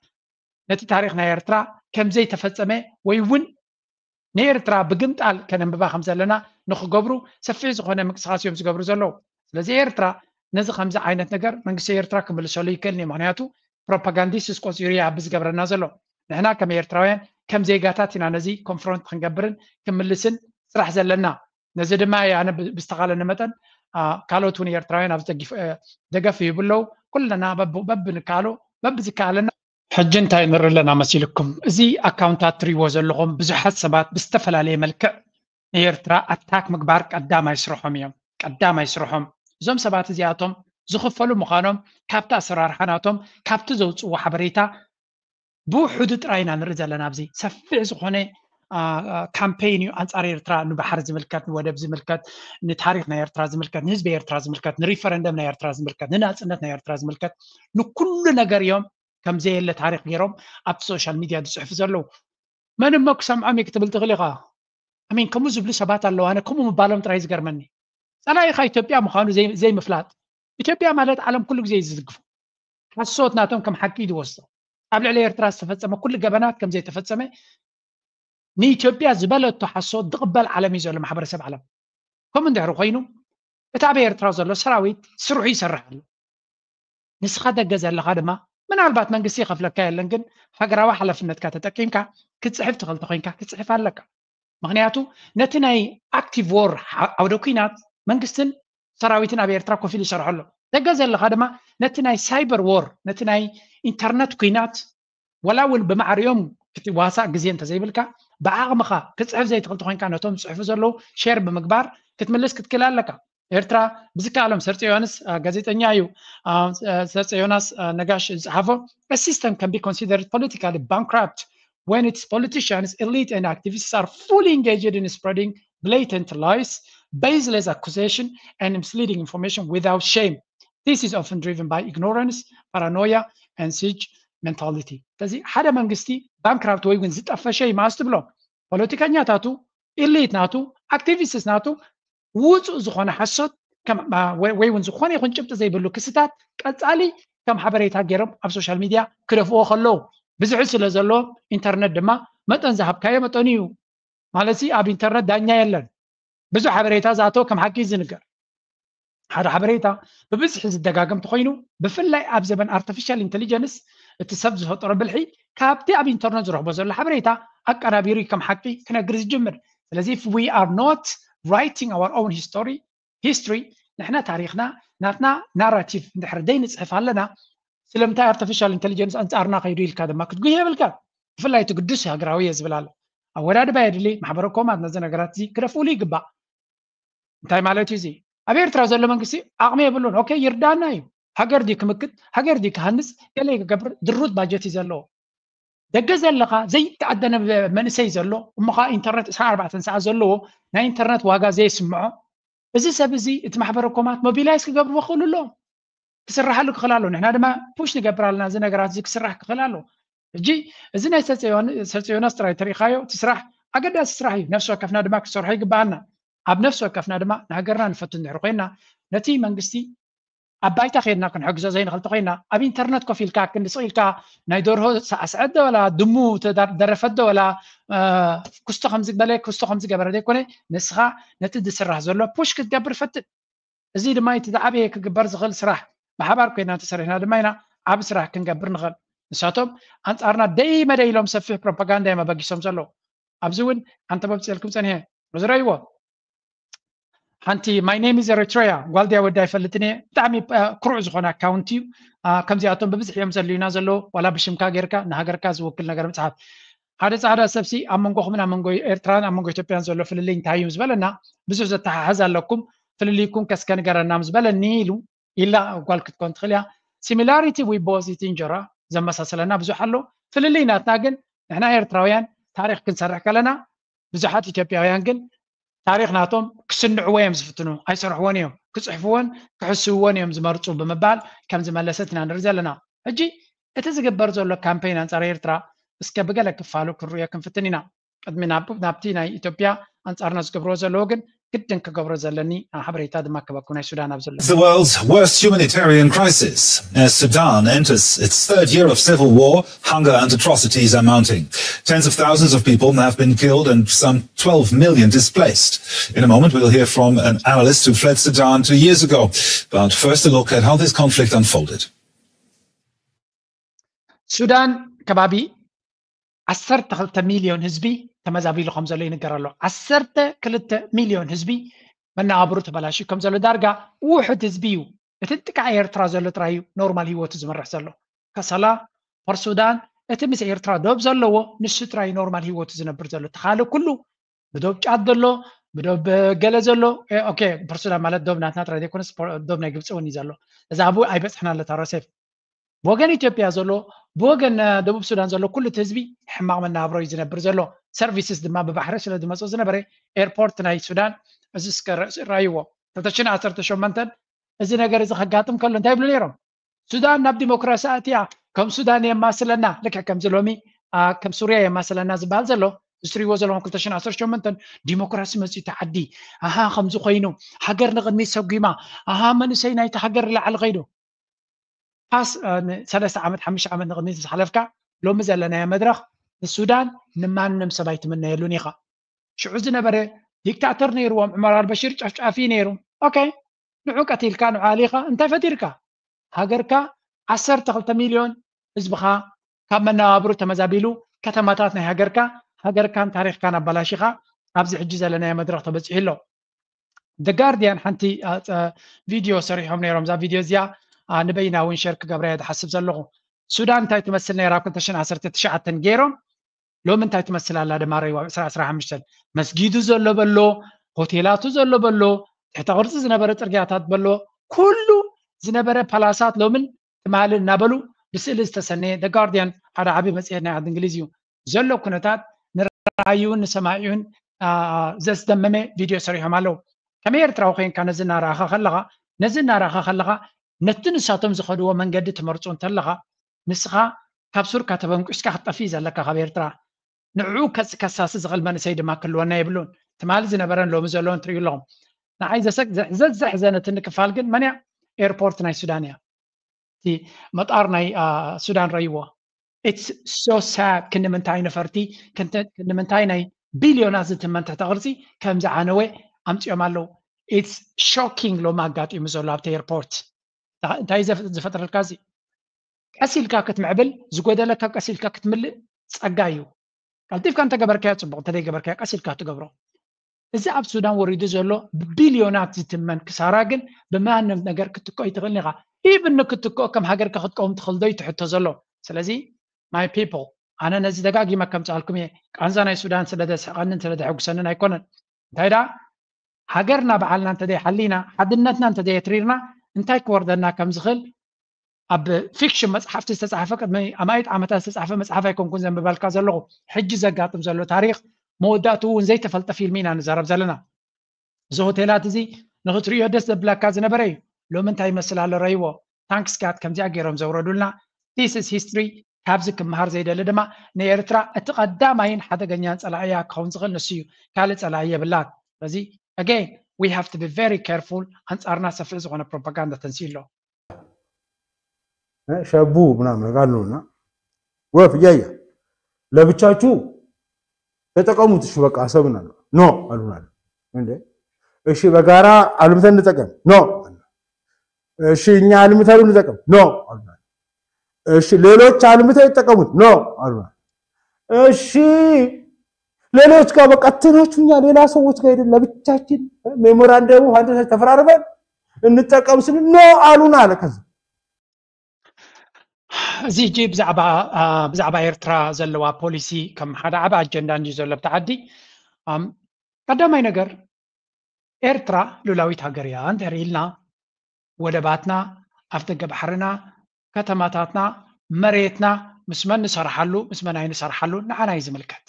ነቲ ታሪኽ ናይ ኤርትራ ከም ዘይተፈጸመ ወይ እውን ንኤርትራ ብግምጣል ከነንብባ ከም ዘለና ንክገብሩ ሰፊሕ ዝኾነ ምንቅስቃስ እዮም ዝገብሩ ዘለዉ። ስለዚ ኤርትራ ነዚ ከምዚ ዓይነት ነገር መንግስቲ ኤርትራ ክምልሰሉ ይክእል እዩ። ምክንያቱ ፕሮፓጋንዲስት ቆፂሩ እዩ ኣብ ዝገብረና ዘሎ። ንሕና ከም ኤርትራውያን ከም ዜጋታት ኢና ነዚ ኮንፍሮንት ክንገብርን ክምልስን ስራሕ ዘለና። ነዚ ድማ ኣነ ብዝተኻለኒ መጠን ካልኦት እውን ኤርትራውያን ኣብ ደገፍ ይህቡ ኣለዉ። ኩለና በብንካሎ በብዝከኣለና ሕጂ እንታይ ንርኢ ኣለና መሲልኩም? እዚ ኣካውንታት ትሪእዎ ዘለኹም ብዙሓት ሰባት ብዝተፈላለየ መልክዕ ንኤርትራ ኣታክ ምግባር ቀዳማይ ስርሖም እዮም። ቀዳማይ ስርሖም እዞም ሰባት እዚኣቶም ዝኽፈሉ ምዃኖም ካብቲ ኣሰራርሓ ናቶም ካብቲ ዘውፅዎ ሓበሬታ ብውሕዱ ጥራይ ኢና ንርኢ ዘለና። ኣብዚ ሰፊሕ ዝኾነ ካምፔይን እዩ ኣንፃር ኤርትራ፣ ንባሕሪ ዝምልከት፣ ንወደብ ዝምልከት፣ ንታሪክ ናይ ኤርትራ ዝምልከት፣ ንህዝቢ ኤርትራ ዝምልከት፣ ንሪፈረንደም ናይ ኤርትራ ዝምልከት፣ ንናፅነት ናይ ኤርትራ ዝምልከት፣ ንኩሉ ነገር እዮም ከም ዘየለ ታሪክ ገይሮም ኣብቲ ሶሻል ሚድያ ዝፅሕፉ ዘለዉ። መን እሞ ክሰምዖም እዩ ክትብል ትኽእል ኢኻ። ኣሚን ከምኡ ዝብሉ ሰባት ኣለዉ። ኣነ ከምኡ ምባሎም ጥራይ ዝገርመኒ። ጸላኢኻ ኢትዮጵያ ምዃኑ ዘይምፍላጥ። ኢትዮጵያ ማለት ዓለም ኩሉ ግዜ እዩ ዝዝግፎ። ሓሶት ናቶም ከም ሓቂ እዩ ዝወስዶ። ኣብ ልዕሊ ኤርትራ ዝተፈጸመ ኩሉ ገበናት ከም ዘይተፈጸመ ንኢትዮጵያ ዝበለቶ ሓሶት ዝቕበል ዓለም እዩ ዘሎ፣ ማሕበረሰብ ዓለም። ከምኡ እንድሕሪ ኮይኑ እቲ ኣብ ኤርትራ ዘሎ ሰራዊት ስርሑ ይሰርሕ ኣሎ። ንስኻ ደገ ዘለኻ ድማ ምናልባት መንግስቲ ይኸፍለካ የለን፣ ግን ሃገራዊ ሓላፍነትካ ተጠቂምካ ክትጽሕፍ ትኽእል ተኾይንካ ክትጽሕፍ ኣለካ። ምክንያቱ ነቲ ናይ ኣክቲቭ ዎር ዓውደ ኩናት መንግስትን ሰራዊትን ኣብ ኤርትራ ኮፍ ኢሉ ይሰርሖ ኣሎ። ደገ ዘለኻ ድማ ነቲ ናይ ሳይበር ዎር፣ ነቲ ናይ ኢንተርነት ኩናት ወላ እውን ብማዕሪኦም ክትዋሳእ ግዜ እንተዘይብልካ ብዓቕምኻ ክትፅሕፍ ዘይትኽእል ተኮይንካ ነቶም ዝፅሕፉ ዘለዉ ሼር ብምግባር ክትምልስ ክትክእል ኣለካ። ኤርትራ ብዝከኣሎም ሰርፀ ዮሃንስ ጋዜጠኛ እዩ። ሰርፀ ዮናስ ነጋሽ ዝፀሓፎ system can be considered politically bankrupt when its politicians, elite and activists are fully engaged in spreading blatant lies, baseless accusation and misleading information without shame. This is often driven by ignorance, paranoia and siege mentality. ስለዚ ሓደ መንግስቲ ባንክራፕት ወይ እውን ዝጠፈሸ እዩ መዓስ ትብሎ? ፖለቲከኛታቱ፣ ኢሊት ናቱ፣ ኣክቲቪስትስ ናቱ ውፁእ ዝኾነ ሓሶት ወይ እውን ዝኾነ ይኹን ጭብጢ ዘይብሉ ክስታት ቀፃሊ ከም ሓበሬታ ገይሮም ኣብ ሶሻል ሚድያ ክደፍዎ ከለዉ ብዝሒ ስለ ዘለዎ ኢንተርነት ድማ መጠን ዝሃብካዮ መጠኑ እዩ። ማለት ኣብ ኢንተርነት ዳኛ የለን። ብዙሕ ሓበሬታ ዝኣተወ ከም ሓቂ ዝንገር ሓደ ሓበሬታ ብብዝሒ ዝደጋገም ተኮይኑ ብፍላይ ኣብ ዘበን ኣርቲፊሻል ኢንቴሊጀንስ እቲ ሰብ ዝፈጠሮ ብልሒ ካብቲ ኣብ ኢንተርነት ዝረኽቦ ዘሎ ሓበሬታ ኣቀናቢሩ ከም ሓቂ ክነግር ዝጅምር። ስለዚ if we are not writing our own history history ንሕና ታሪክና ናትና ናራቲቭ እንድሕር ዘይንፅሕፍ ኣለና ስለምንታይ ኣርቲፊሻል ኢንቴሊጀንስ ኣንፃርና ከይዱ ኢልካ ድማ ክትጉህ የብልካ። ብፍላይ እቲ ግዱስ ሃገራዊ እየ ዝብል ኣሎ ኣወዳድባ የድሊ። ማሕበረ ኮማት ነዚ ነገራት እዚ ክደፍእሉ ይግባእ። እንታይ ማለት እዩ እዚ? ኣብ ኤርትራ ዘሎ መንግስቲ ዓቕሚ የብሉን። ኦኬ ይርዳና እዩ። ሃገር ድዩ ክምክት፣ ሃገር ድዩ ክሃንፅ፣ ገለ ክገብር ድሩት ባጀት እዩ ዘለዎ። ደገ ዘለኻ ዘይተኣደነ መንእሰይ ዘሎ እሞ ከዓ ኢንተርነት ዕስራን ኣርባዕተን ሰዓት ዘለዎ ናይ ኢንተርነት ዋጋ ዘይስምዖ እዚ ሰብ እዚ እቲ ማሕበረ ኮማት ሞቢላይዝ ክገብርዎ ክኽእሉ ኣለዎም። ክስራሓሉ ክኽእል ኣሎ። ንሕና ድማ ፑሽ ንገብር ኣለና እዚ ነገራት እዚ ክስራሕ ክኽእል ኣሎ። ሕጂ እዚ ናይ ሰርፀ ዮናስ ጥራይ ተሪኢኻዮ እቲ ስራሕ ኣገዳሲ ስራሕ እዩ። ነፍሲ ወከፍና ድማ ክንሰርሖ ይግበኣና። ኣብ ነፍሲ ወከፍና ድማ ንሃገርና ንፈቱ እንድሕር ኮይና ነቲ መንግስቲ ኣብ ባይታ ከድና ክንሕግዞ ዘይንኽእል ተኮይና ኣብ ኢንተርነት ኮፍ ኢልካ ክንዲ ስቕ ኢልካ ናይ ደርሆ ሳዕስዐት ዶ ወላ ድሙ ደረፈት ዶ ወላ ክስቶ ከምዝበለ ክስቶ ከምዝገበረ ዘይኮነ ንስኻ ነቲ ዝስራሕ ዘሎ ፑሽ ክትገብር ፈትን። እዚ ድማ እቲ ዝዓበየ ክግበር ዝኽእል ስራሕ ብሓባር ኮይና እንተሰሪሕና ድማ ኢና ዓብ ስራሕ ክንገብር ንኽእል። ንሳቶም ኣንጻርና ደይ መደይ ኢሎም ሰፊሕ ፕሮፓጋንዳ እዮም ኣበጊሶም ዘለዉ። ኣብዚ እውን ሓንቲ መብፅኤልኩም ፀኒሐ ዝረእይዎ ሓንቲ my name is Eritrea ጓልድያ ወዲ ኣይፈልጥን እየ ብጣዕሚ ክሩዕ ዝኾነ ኣካውንት እዩ። ከምዚኣቶም ብብዝሒ እዮም ዘልዩና ዘለዉ ዋላ ብሽምካ ጌርካ ንሃገርካ ዝውክል ነገር ምፅሓፍ ሓደ ፃዕዳ ሰብሲ ኣብ መንጎኹምን ኣብ መንጎ ኤርትራን ኣብ መንጎ ኢትዮጵያን ዘሎ ፍልልይ እንታይ እዩ ዝበለና ብዙሕ ዘተሓሕዝ ኣለኩም ፍልልይኩም ከስከ ንገረና ምስ በለኒ ኢሉ ኢላ ጓል ክትኮን ትኽእል እያ። Similarity we both eat እንጀራ ዘመሳሰለና ብዙሕ ኣሎ። ፍልልይ ናትና ግን ንሕና ኤርትራውያን ታሪኽ ክንሰርሕ ከለና ብዙሓት ኢትዮጵያውያን ግን ታሪኽ ናቶም ክስንዕዎ እዮም ዝፍትኑ፣ ኣይሰርሕዎን እዮም፣ ክፅሕፍዎን ክሕስብዎን እዮም ዝመርፁ ብምባል ከም ዝመለሰት ኢና ንርኢ ዘለና። ሕጂ እቲ ዝግበር ዘሎ ካምፔይን ኣንፃር ኤርትራ እስከ ብገለ ክፋሉ ክንርእዮ ክንፍትን ኢና። ቅድሚ ናብቲ ናይ ኢትዮጵያ ኣንፃርና ዝገብርዎ ዘለዉ ግን ግድን ክገብሮ ዘለኒ ሓበሬታ ድማ ክበኩም ናይ ሱዳን ኣብ ዘሎ The world's worst humanitarian crisis. As Sudan enters its third year of civil war, hunger and atrocities are mounting. Tens of thousands of people have been killed and some twelve million displaced. In a moment, we'll hear from an analyst who fled Sudan two years ago. But first, a look at how this conflict unfolded. ሱዳን ከባቢ ዓሰርተ ክልተ ሚልዮን ህዝቢ ተመዛቢሉ ከም ዘሎ ይንገር ኣሎ። ዓሰርተ ክልተ ሚልዮን ህዝቢ መነባብሩ ተበላሽዩ ከም ዘሎ፣ ዳርጋ ውሑድ ህዝቢ እዩ። እቲ ጥቃ ኤርትራ ዘሎ ጥራይ እዩ ኖርማል ህይወቱ ዝመርሕ ዘሎ። ከሰላ፣ ፖርት ሱዳን፣ እቲ ምስ ኤርትራ ዶብ ዘለዎ ንሱ ጥራይ ኖርማል ህይወቱ ዝነብር ዘሎ። እቲ ካልእ ኩሉ ብዶብ ጫት ዘሎ፣ ብዶብ ገለ ዘሎ። ኦኬ፣ ፖርት ሱዳን ማለት ዶብ ናትና ጥራይ ዘይኮነስ ዶብ ናይ ግብፂ እውን እዩ ዘሎ። እዛ ኣብኡ ኣይበፅሕና ኣለታ ረሴፍ ብወገን ኢትዮጵያ ዘሎ፣ ብወገን ደቡብ ሱዳን ዘሎ ኩሉ እቲ ህዝቢ ሕማቕ መነባብሮ እዩ ዝነብር ዘሎ። ሰርቪስስ ድማ ብባሕሪ ስለ ዝመፁ ዝነበረ ኤርፖርት ናይ ሱዳን እዚ እስከ ራይዎ ክልተ ሽሕን ዓሰርተ ሸሞንተን እዚ ነገር እዚ ከጋጥም ከሎ እንታይ ይብሉ ነይሮም? ሱዳን ናብ ዲሞክራሲ ኣትያ ከም ሱዳን የማስለና፣ ልክዕ ከምዚ ሎሚ ከም ሱርያ የማስለና ዝበሃል ዘሎ። ዝትሪዎ ዘለኹም ክልተ ሽሕን ዓሰርተ ሸሞንተን ዲሞክራሲ መፅዩ እቲ ዓዲ፣ ኣሃ ከምዚ ኮይኑ፣ ሃገር ንቕድሚት ሰጒማ፣ ኣሃ መንእሰይ ናይቲ ሃገር ላዕሊ ከይዱ። ፓስ ሰለስተ ዓመት ሓሙሽተ ዓመት ንቕድሚት ዝሓለፍካ ሎሚ ዘለናዮ መድረኽ ንሱዳን ንማንም ሰብ ኣይትምነየሉን ኢኻ። ሽዑ ዝነበረ ዲክታተር ነይርዎም ዑመር ኣልበሽር ጨፍጫፊ ነይሩ። ኦኬ፣ ንዑ ቀቲልካ ንዑ ኣሊኻ እንታይ ፈጢርካ? ሃገርካ ዓሰርተ ክልተ ሚልዮን ህዝብኻ ካብ መነባብሩ ተመዛቢሉ ከተማታት ናይ ሃገርካ ሃገርካን ታሪኽካን ኣባላሺኻ ኣብዚ ሕጂ ዘለናዮ መድረኽ ተበፂሑ ኣሎ። The Guardian ሓንቲ ቪድዮ ሰሪሖም ነይሮም። እዛ ቪድዮ እዚኣ ንበይና እውን ሸር ክገብራ እየ ዝሓስብ ዘለኹ። ሱዳን እንታይ ትመስል ነይራ ኣብ ክልተ ሽሕን ዓሰርተ ትሽዓተን ገይሮም ሎሚ እንታይ ትመስል ኣላ ድማ ረይዋ ዕስራ ዕስራ ሓሙሽተ መስጊዱ ዘሎ በሎ፣ ሆቴላቱ ዘሎ በሎ፣ ትሕተ ቅርፂ ዝነበረ ፅርግያታት በሎ፣ ኩሉ ዝነበረ ፓላሳት ሎምን ትማሊ እናበሉ ብስእሊ ዝተሰነየ The Guardian ሓደ ዓቢ መፅሄት ናይ ዓዲ እንግሊዝ እዩ። ዘሎ ኩነታት ንረኣዩን ንሰማዒኡን ዘስደመመ ቪድዮ ሰሪሖም ኣለዉ። ከመይ ኤርትራዊ ኮይንካ ነዚ እናረኣኻ ከለኻ ነዚ እናረኣኻ ከለኻ ነቲ ንሳቶም ዝኸድዎ መንገዲ ትመርጾ እንተለኻ ንስኻ ካብ ሱርካ ተበንቂስካ ክትጠፍእ ዘለካ ካብ ኤርትራ። ንዕኡ ከሳሲ ዝኽእል መንእሰይ ድማ ክህልወና የብሉን። ትማሊ ዝነበረን ሎሚ ዘለውን ትርእዩ ኣለኹም። ንዓይ ዘዘሕዘነትኒ ክፋል ግን መን እያ? ኤርፖርት ናይ ሱዳን እያ። እቲ መጣር ናይ ሱዳን ረይዎ። It's so sad። ክንዲ ምንታይ ነፈርቲ ክንዲ ምንታይ ናይ ቢልዮናት ዝትመን ትሕተ ቅርፂ ከም ዝዓነወ ኣምፅኦም ኣለዉ። It's shocking ሎሚ ኣጋጢሙ ዘሎ ኣብቲ ኤርፖርት እንታይ ዝፈጥረልካ እዚ ቀስ ኢልካ ክትምዕብል ዝጎደለካ ቀስ ኢልካ ክትምልእ ጸጋ እዩ። ቀልጢፍካ እንተገበርካዮ ጽቡቕ፣ እንተዘይገበርካዮ ቀስ ኢልካ ትገብሮ። እዚ ኣብ ሱዳን ወሪዱ ዘሎ ብቢልዮናት ዝትመን ክሳራ ግን ብማንም ነገር ክትትኮ ይትኽእል ኢኻ። ኢቭን ንክትትኮ ከም ሃገርካ ክትቀውም ትኽእል ዶ እዩ ትሕቶ ዘሎ። ስለዚ my people ኣነ ነዚ ደጋጊመ ከምፅኣልኩም እየ። ቃንዛ ናይ ሱዳን ስለ ዘስሕቐንን ስለ ዘሐጉሰንን ኣይኮነን። እንታይ ደኣ ሃገርና በዓልና እንተዘይሓሊና ሓድነትና እንተዘየትሪርና እንታይ ክወርደና ከም ዝኽእል ኣብ ፊክሽን መፅሓፍቲ ዝተፃሕፈ ቅድሚ ኣማኢት ዓመታት ዝተፃሕፈ መፅሓፍ ኣይኮንኩን ዘንብበልካ ዘለኹ። ሕጂ ዘጋጥም ዘሎ ታሪክ መወዳእትኡ እውን ዘይተፈልጠ ፊልም ኢና ንዛረብ ዘለና። እዚ ሆቴላት እዚ ንክትርእዮ ደስ ዘብለካ ዝነበረ እዩ። ሎሚ እንታይ ይመስል ኣሎ ረይዎ። ታንክስ ጋድ ከምዚኣ ገይሮም ዘውረዱልና። This is history። ካብዚ ክመሃር ዘይደሊ ድማ ንኤርትራ እቲ ቀዳማይን ሓደገኛን ፀላእያ ክኸውን ዝኽእል ንሱ እዩ። ካልእ ፀላኢ የብላን። ስለዚ again we have to be very careful። ኣንፃርና ሰፊሕ ዝኾነ ፕሮፓጋንዳ ተንስኡ ኣሎ። ሸቡ ምናምን ነገር አሉና ወፍ እያየ ለብቻችሁ ተጠቀሙት። እሺ በቃ አሰብን አሉ። ኖ አሉን አሉ። እንዴ እሺ በጋራ አልምተን እንጠቀም። ኖ። እሺ እኛ አልምተን እንጠቀም። ኖ አሉን አሉ። እሺ ሌሎች አልምተው ይጠቀሙት። ኖ አሉን አሉ። እሺ ሌሎች ጋር በቃ ትኖች እኛ ሌላ ሰዎች ጋር ሄደን ለብቻችን ሜሞራንደሙ አንድ ተፈራርመን እንጠቀም ስንል ኖ አሉን አለ። ከዛ እዚ ሕጂ ብዛዕባ ብዛዕባ ኤርትራ ዘለዋ ፖሊሲ ከም ሓደ ዓቢ ኣጀንዳ እንድዩ ዘሎ ኣብቲ ዓዲ። ቀዳማይ ነገር ኤርትራ ሉላዊት ሃገር እያ እንድሕር ኢልና ወደባትና፣ ኣፍደገ ባሕርና፣ ከተማታትና፣ መሬትና ምስ መን ንሰርሓሉ ምስ መን ኣይንሰርሓሉ ንዓና እዩ ዝምልከት።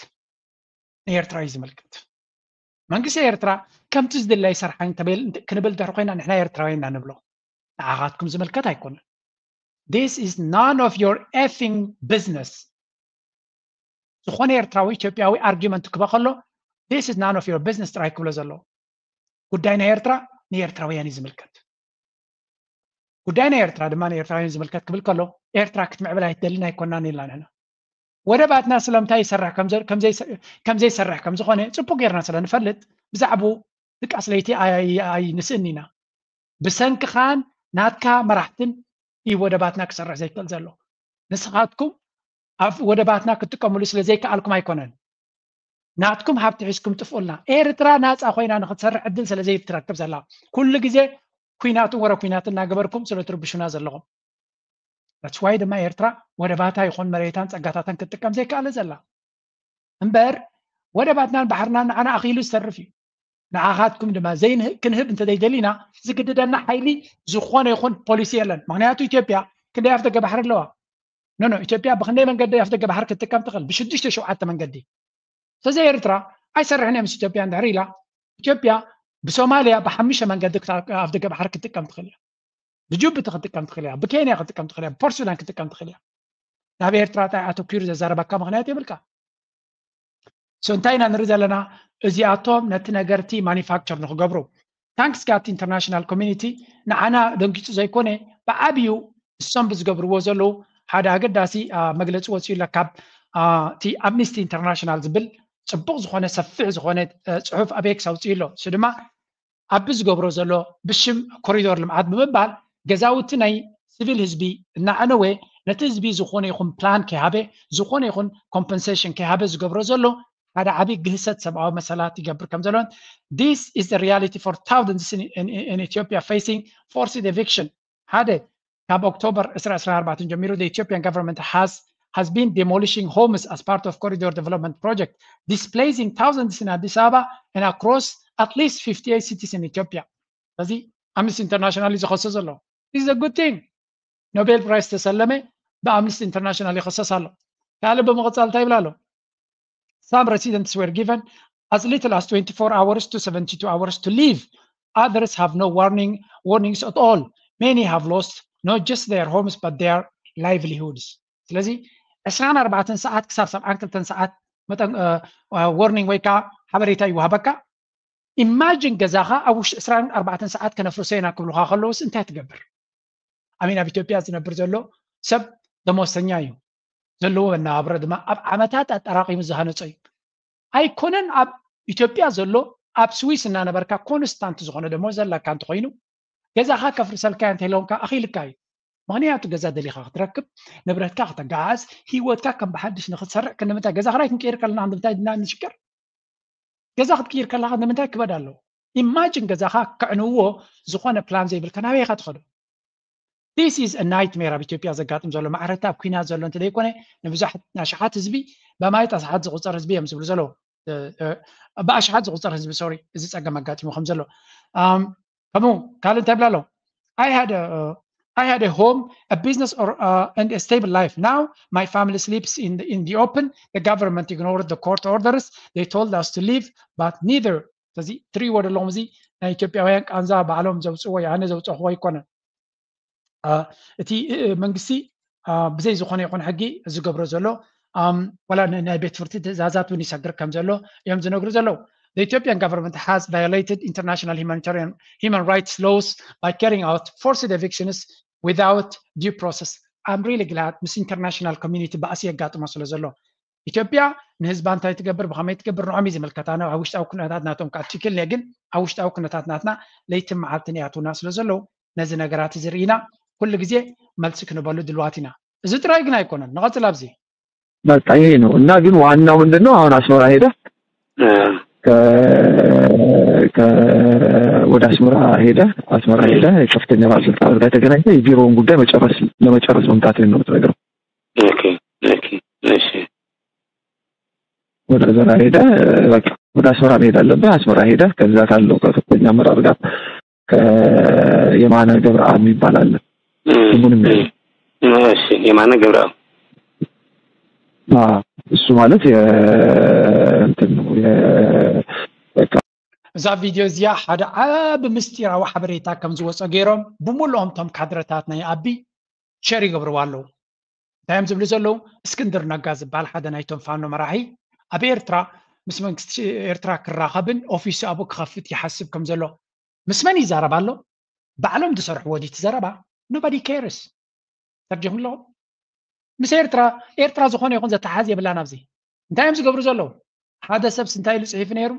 ንኤርትራ እዩ ዝምልከት። መንግስቲ ኤርትራ ከምቲ ዝድለ ይሰርሓ እንተበል ክንብል ድሕሪ ኮይና ንሕና ኤርትራውያን ኢና ንብሎ። ንዓኻትኩም ዝምልከት ኣይኮነን። This is none of your effing business። ዝኾነ ኤርትራዊ ኢትዮጵያዊ ኣርጊመንት ክበ ከሎ this is none of your business ጥራይ ክብሎ ዘለዎ። ጉዳይ ናይ ኤርትራ ንኤርትራውያን እዩ ዝምልከት። ጉዳይ ናይ ኤርትራ ድማ ንኤርትራውያን ዝምልከት ክብል ከሎ ኤርትራ ክትምዕብል ኣይትደልን ኣይኮናን ኢልና ንሕና። ወደባትና ስለምንታይ ይሰርሕ ከም ዘ- ከም ዘይሰ- ከም ዘይሰርሕ ከም ዝኾነ ጽቡቅ ጌርና ስለ ንፈልጥ ብዛዕባኡ ድቃስ ለይቲ ኣይ- ኣይንስእን ኢና። ብሰንክኻን ናትካ መራሕትን እዩ ወደባትና ክሰርሕ ዘይክእል ዘሎ። ንስኻትኩም ኣብ ወደባትና ክትጥቀምሉ ስለ ዘይከኣልኩም ኣይኮነን። ናትኩም ሃብቲ ሒዝኩም ጥፍኡልና። ኤርትራ ናጻ ኮይና ንክትሰርሕ ዕድል ስለ ዘይትረክብ ዘላ ኩሉ ግዜ ኩናትን ወረ ኩናትን እናገበርኩም ስለ ትርብሹና ዘለኹም። That's why ድማ ኤርትራ ወደባታ ይኹን መሬታን ጸጋታታን ክትጥቀም ዘይከኣለ ዘላ። እምበር ወደባትናን ባሕርናን ንዓና ኣኺሉ ዝተርፍ እዩ። ንዓኻትኩም ድማ ዘይንህ- ክንህብ እንተዘይደሊና ዝግድደና ሓይሊ ዝኾነ ይኹን ፖሊሲ የለን። ምክንያቱ ኢትዮጵያ ክንደይ ኣፍደገ ባሕሪ ኣለዋ? ኖ ኖ ኢትዮጵያ ብክንደይ መንገዲ ኣፍደገ ባሕሪ ክትጥቀም ትኽእል? ብሽዱሽተ ሸውዓተ መንገዲ። ስለዚ ኤርትራ ኣይሰርሕን እየ ምስ ኢትዮጵያ እንድሕር ኢላ ኢትዮጵያ ብሶማልያ ብሓሙሽተ መንገዲ ክታ- ኣፍደገ ባሕሪ ክትጥቀም ትኽእል እያ። ብጅቡቲ ክትጥቀም ትኽእል እያ፣ ብኬንያ ክትጥቀም ትኽእል እያ፣ ብፖርት ሱዳን ክትጥቀም ትኽእል እያ። ናብ ኤርትራ ታይ ኣተኪሩ ዘዛረበካ ምክንያት የብልካ። So እንታይ ኢና ንርኢ ዘለና? እዚኣቶም ነቲ ነገርቲ ማኒፋክቸር ንክገብሩ ታንክስ ጋቲ ኢንተርናሽናል ኮሚኒቲ ንዓና ደንጊጹ ዘይኮነ ብዓብዩ እሶም ብዝገብርዎ ዘለዉ ሓደ ኣገዳሲ አ፣ መግለፂ ወፂኡ ኣሎ ካብ አ፣ እቲ ኣምኒስቲ ኢንተርናሽናል ዝብል ፅቡቅ ዝኾነ ሰፊሕ ዝኾነ አ፣ ፅሑፍ ኣብ ኤክስ ኣውፅኡ ኣሎ። እሱ ድማ ኣብ ዝገብሮ ዘሎ ብሽም ኮሪዶር ልምዓት ብምባል ገዛውቲ ናይ ሲቪል ህዝቢ እናዕነወ ነቲ ህዝቢ ዝኾነ ይኹን ፕላን ከይሃበ ዝኾነ ይኹን ኮምፐንሴሽን ከይሃበ ዝገብሮ ዘሎ ሓደ ዓብዪ ግህሰት ሰብኣዊ መሰላት ይገብር ከም ዘሎን this is the reality for thousands in, in, in Ethiopia facing forced eviction ሓደ ካብ ኦክቶበር ዕስራ ዕስራ ኣርባዕተ ጀሚሩ the Ethiopian government has has been demolishing homes as part of corridor development project displacing thousands in Addis Ababa and across at least fifty-eight cities in Ethiopia ስለዚ ኣምነስቲ ኢንተርናሽናል እዩ ዝኸሶ ዘሎ is a good thing ኖቤል ፕራይስ ተሰለመ ብኣምነስቲ ኢንተርናሽናል ይኸሰስ ኣሎ ካልእ ብምቕፃል እንታይ ይብል ኣሎ Some residents were given as little as twenty-four hours to seventy-two hours to leave. Others have no warning, warnings at all. Many have lost not just their homes but their livelihoods. ስለዚ ዕስራን ኣርባዕተን ሰዓት ክሳብ ሰብዓን ክልተን ሰዓት መጠን ወርኒንግ ወይ ከዓ ሓበሬታ ይወሃበካ። ኢማጂን ገዛኻ ኣብ ውሽጢ ዕስራን ኣርባዕተን ሰዓት ከነፍርሶ ኢና ክብሉኻ ከለውስ እንታይ ትገብር? ኣሚን ኣብ ኢትዮጵያ ዝነብር ዘሎ ሰብ ደሞዝተኛ እዩ ዘለዎ መነባብሮ ድማ ኣብ ዓመታት ኣጠራቂሙ ዝሃነጾ እዩ። ኣይኮነን ኣብ ኢትዮጵያ ዘሎ ኣብ ስዊስ እናነበርካ ኮንስታንት ዝኾነ ደሞዝ ዘለካ እንተኾይኑ ገዛኻ ከፍርሰልካ እንተኢሎምካ ኣኺልካ እዩ። ምኽንያቱ ገዛ ደሊኻ ክትረክብ ንብረትካ ክተጋዓዝ ህይወትካ ከም ብሓድሽ ንክትሰርዕ ክንምንታይ ገዛ ክራይ ክንቅይር ከለና ንምንታይ ድና ንሽቅር? ገዛ ክትቅይር ከለኻ ንምንታይ ክበድ ኣለዎ? ኢማጂን ገዛኻ ከዕንውዎ ዝኾነ ፕላን ዘይብልካ ናበይ ኢኻ ትኸዶ? This is a nightmare ኣብ ኢትዮጵያ ዘጋጥም ዘሎ ማዕረታ ኣብ ኩናት ዘሎ እንተዘይኮነ ንብዙሓት ኣሽሓት ህዝቢ በማይት ኣሽሓት ዝቁፀር ህዝቢ እዮም ዝብሉ ዘለዉ ብኣሽሓት ዝቁፀር ህዝቢ ሶሪ እዚ ፀገም ኣጋጢሙ ከም ዘሎ ከምኡ ካልእ እንታይ ብላ ኣሎ I had a uh, I had a home, a business, or uh, and a stable life. Now my family sleeps in the, in the open. The government ignored the court orders. They told us to leave, but neither ስለዚ ትሪእዎ ዘለኹም እዚ ናይ ኢትዮጵያውያን ቃንዛ ባዕሎም ዘውፅዎ ኣነ ዘውፀኽዎ ኣይኮነን። እቲ መንግስቲ ብዘይ ዝኾነ ይኹን ሕጊ ዝገብሮ ዘሎ ዋላ ናይ ቤት ፍርዲ ትእዛዛት እውን ይሰግር ከም ዘሎ እዮም ዝነግሩ ዘለዉ። The Ethiopian government has violated international humanitarian human rights laws by carrying out forced evictions without due process. I'm really glad ምስ ኢንተርናሽናል ኮሚኒቲ ባእሲ የጋጥሞ ስለ ዘሎ ኢትዮጵያ ንህዝባ እንታይ ትገብር ብኸመይ ትገብር ንዖም እዩ ዝምልከታ ኣብ ውሽጣዊ ኩነታት ናቶም ከዓ ትክክል ግን ኣብ ውሽጣዊ ኩነታት ናትና ለይትን መዓልትን ይኣትውና ስለ ዘለዉ ነዚ ነገራት እዚ ርኢና ኩሉ ግዜ መልሲ ክንበሉ ድልዋት ኢና። እዚ ጥራይ ግን ኣይኮነን። ንቐፅል ኣብዚ በቃ ይሄ ነው እና ግን ዋናው ምንድን ነው አሁን አስመራ ሄደ ወደ አስመራ ሄደ አስመራ ሄደ ከፍተኛ ባለስልጣን ጋር ተገናኝተ የቢሮውን ጉዳይ መጨረስ ለመጨረስ መምጣት ነው የምትነግረው። ወደ አስመራ ሄደ በቃ ወደ አስመራ መሄድ አለብህ። አስመራ ሄደ ከዛ ካለው ከፍተኛ አመራር ጋር ከየማነ ገብረአብ የሚባል አለ። ስሙንም የማነ ገብረአብ እሱ ማለት እንትን ነው። እዛ ቪድዮ እዚኣ ሓደ ዓቢ ምስጢራዊ ሓበሬታ ከም ዝወፀ ገይሮም ብምልኦም ቶም ካድረታት ናይ ኣቢ ሸር ይገብርዋ ኣለዉ። እንታይ እዮም ዝብሉ ዘለዉ? እስክንድር ነጋ ዝበሃል ሓደ ናይቶም ፋኖ መራሒ ኣብ ኤርትራ ምስ መንግስቲ ኤርትራ ክራኸብን ኦፊስ ኣብኡ ክኸፍት ይሓስብ ከም ዘሎ ምስ መን ይዛረብ ኣሎ? ባዕሎም ዝሰርሕዎ ድዩ እቲ ዘረባ? Nobody cares። ተርዲኹም ኣለኹም? ምስ ኤርትራ ኤርትራ ዝኾነ ይኹን ዘተሓዝ የብላን። ኣብዚ እንታይ እዮም ዝገብሩ ዘለዉ? ሓደ ሰብስ እንታይ ኢሉ ጽሒፉ ነይሩ?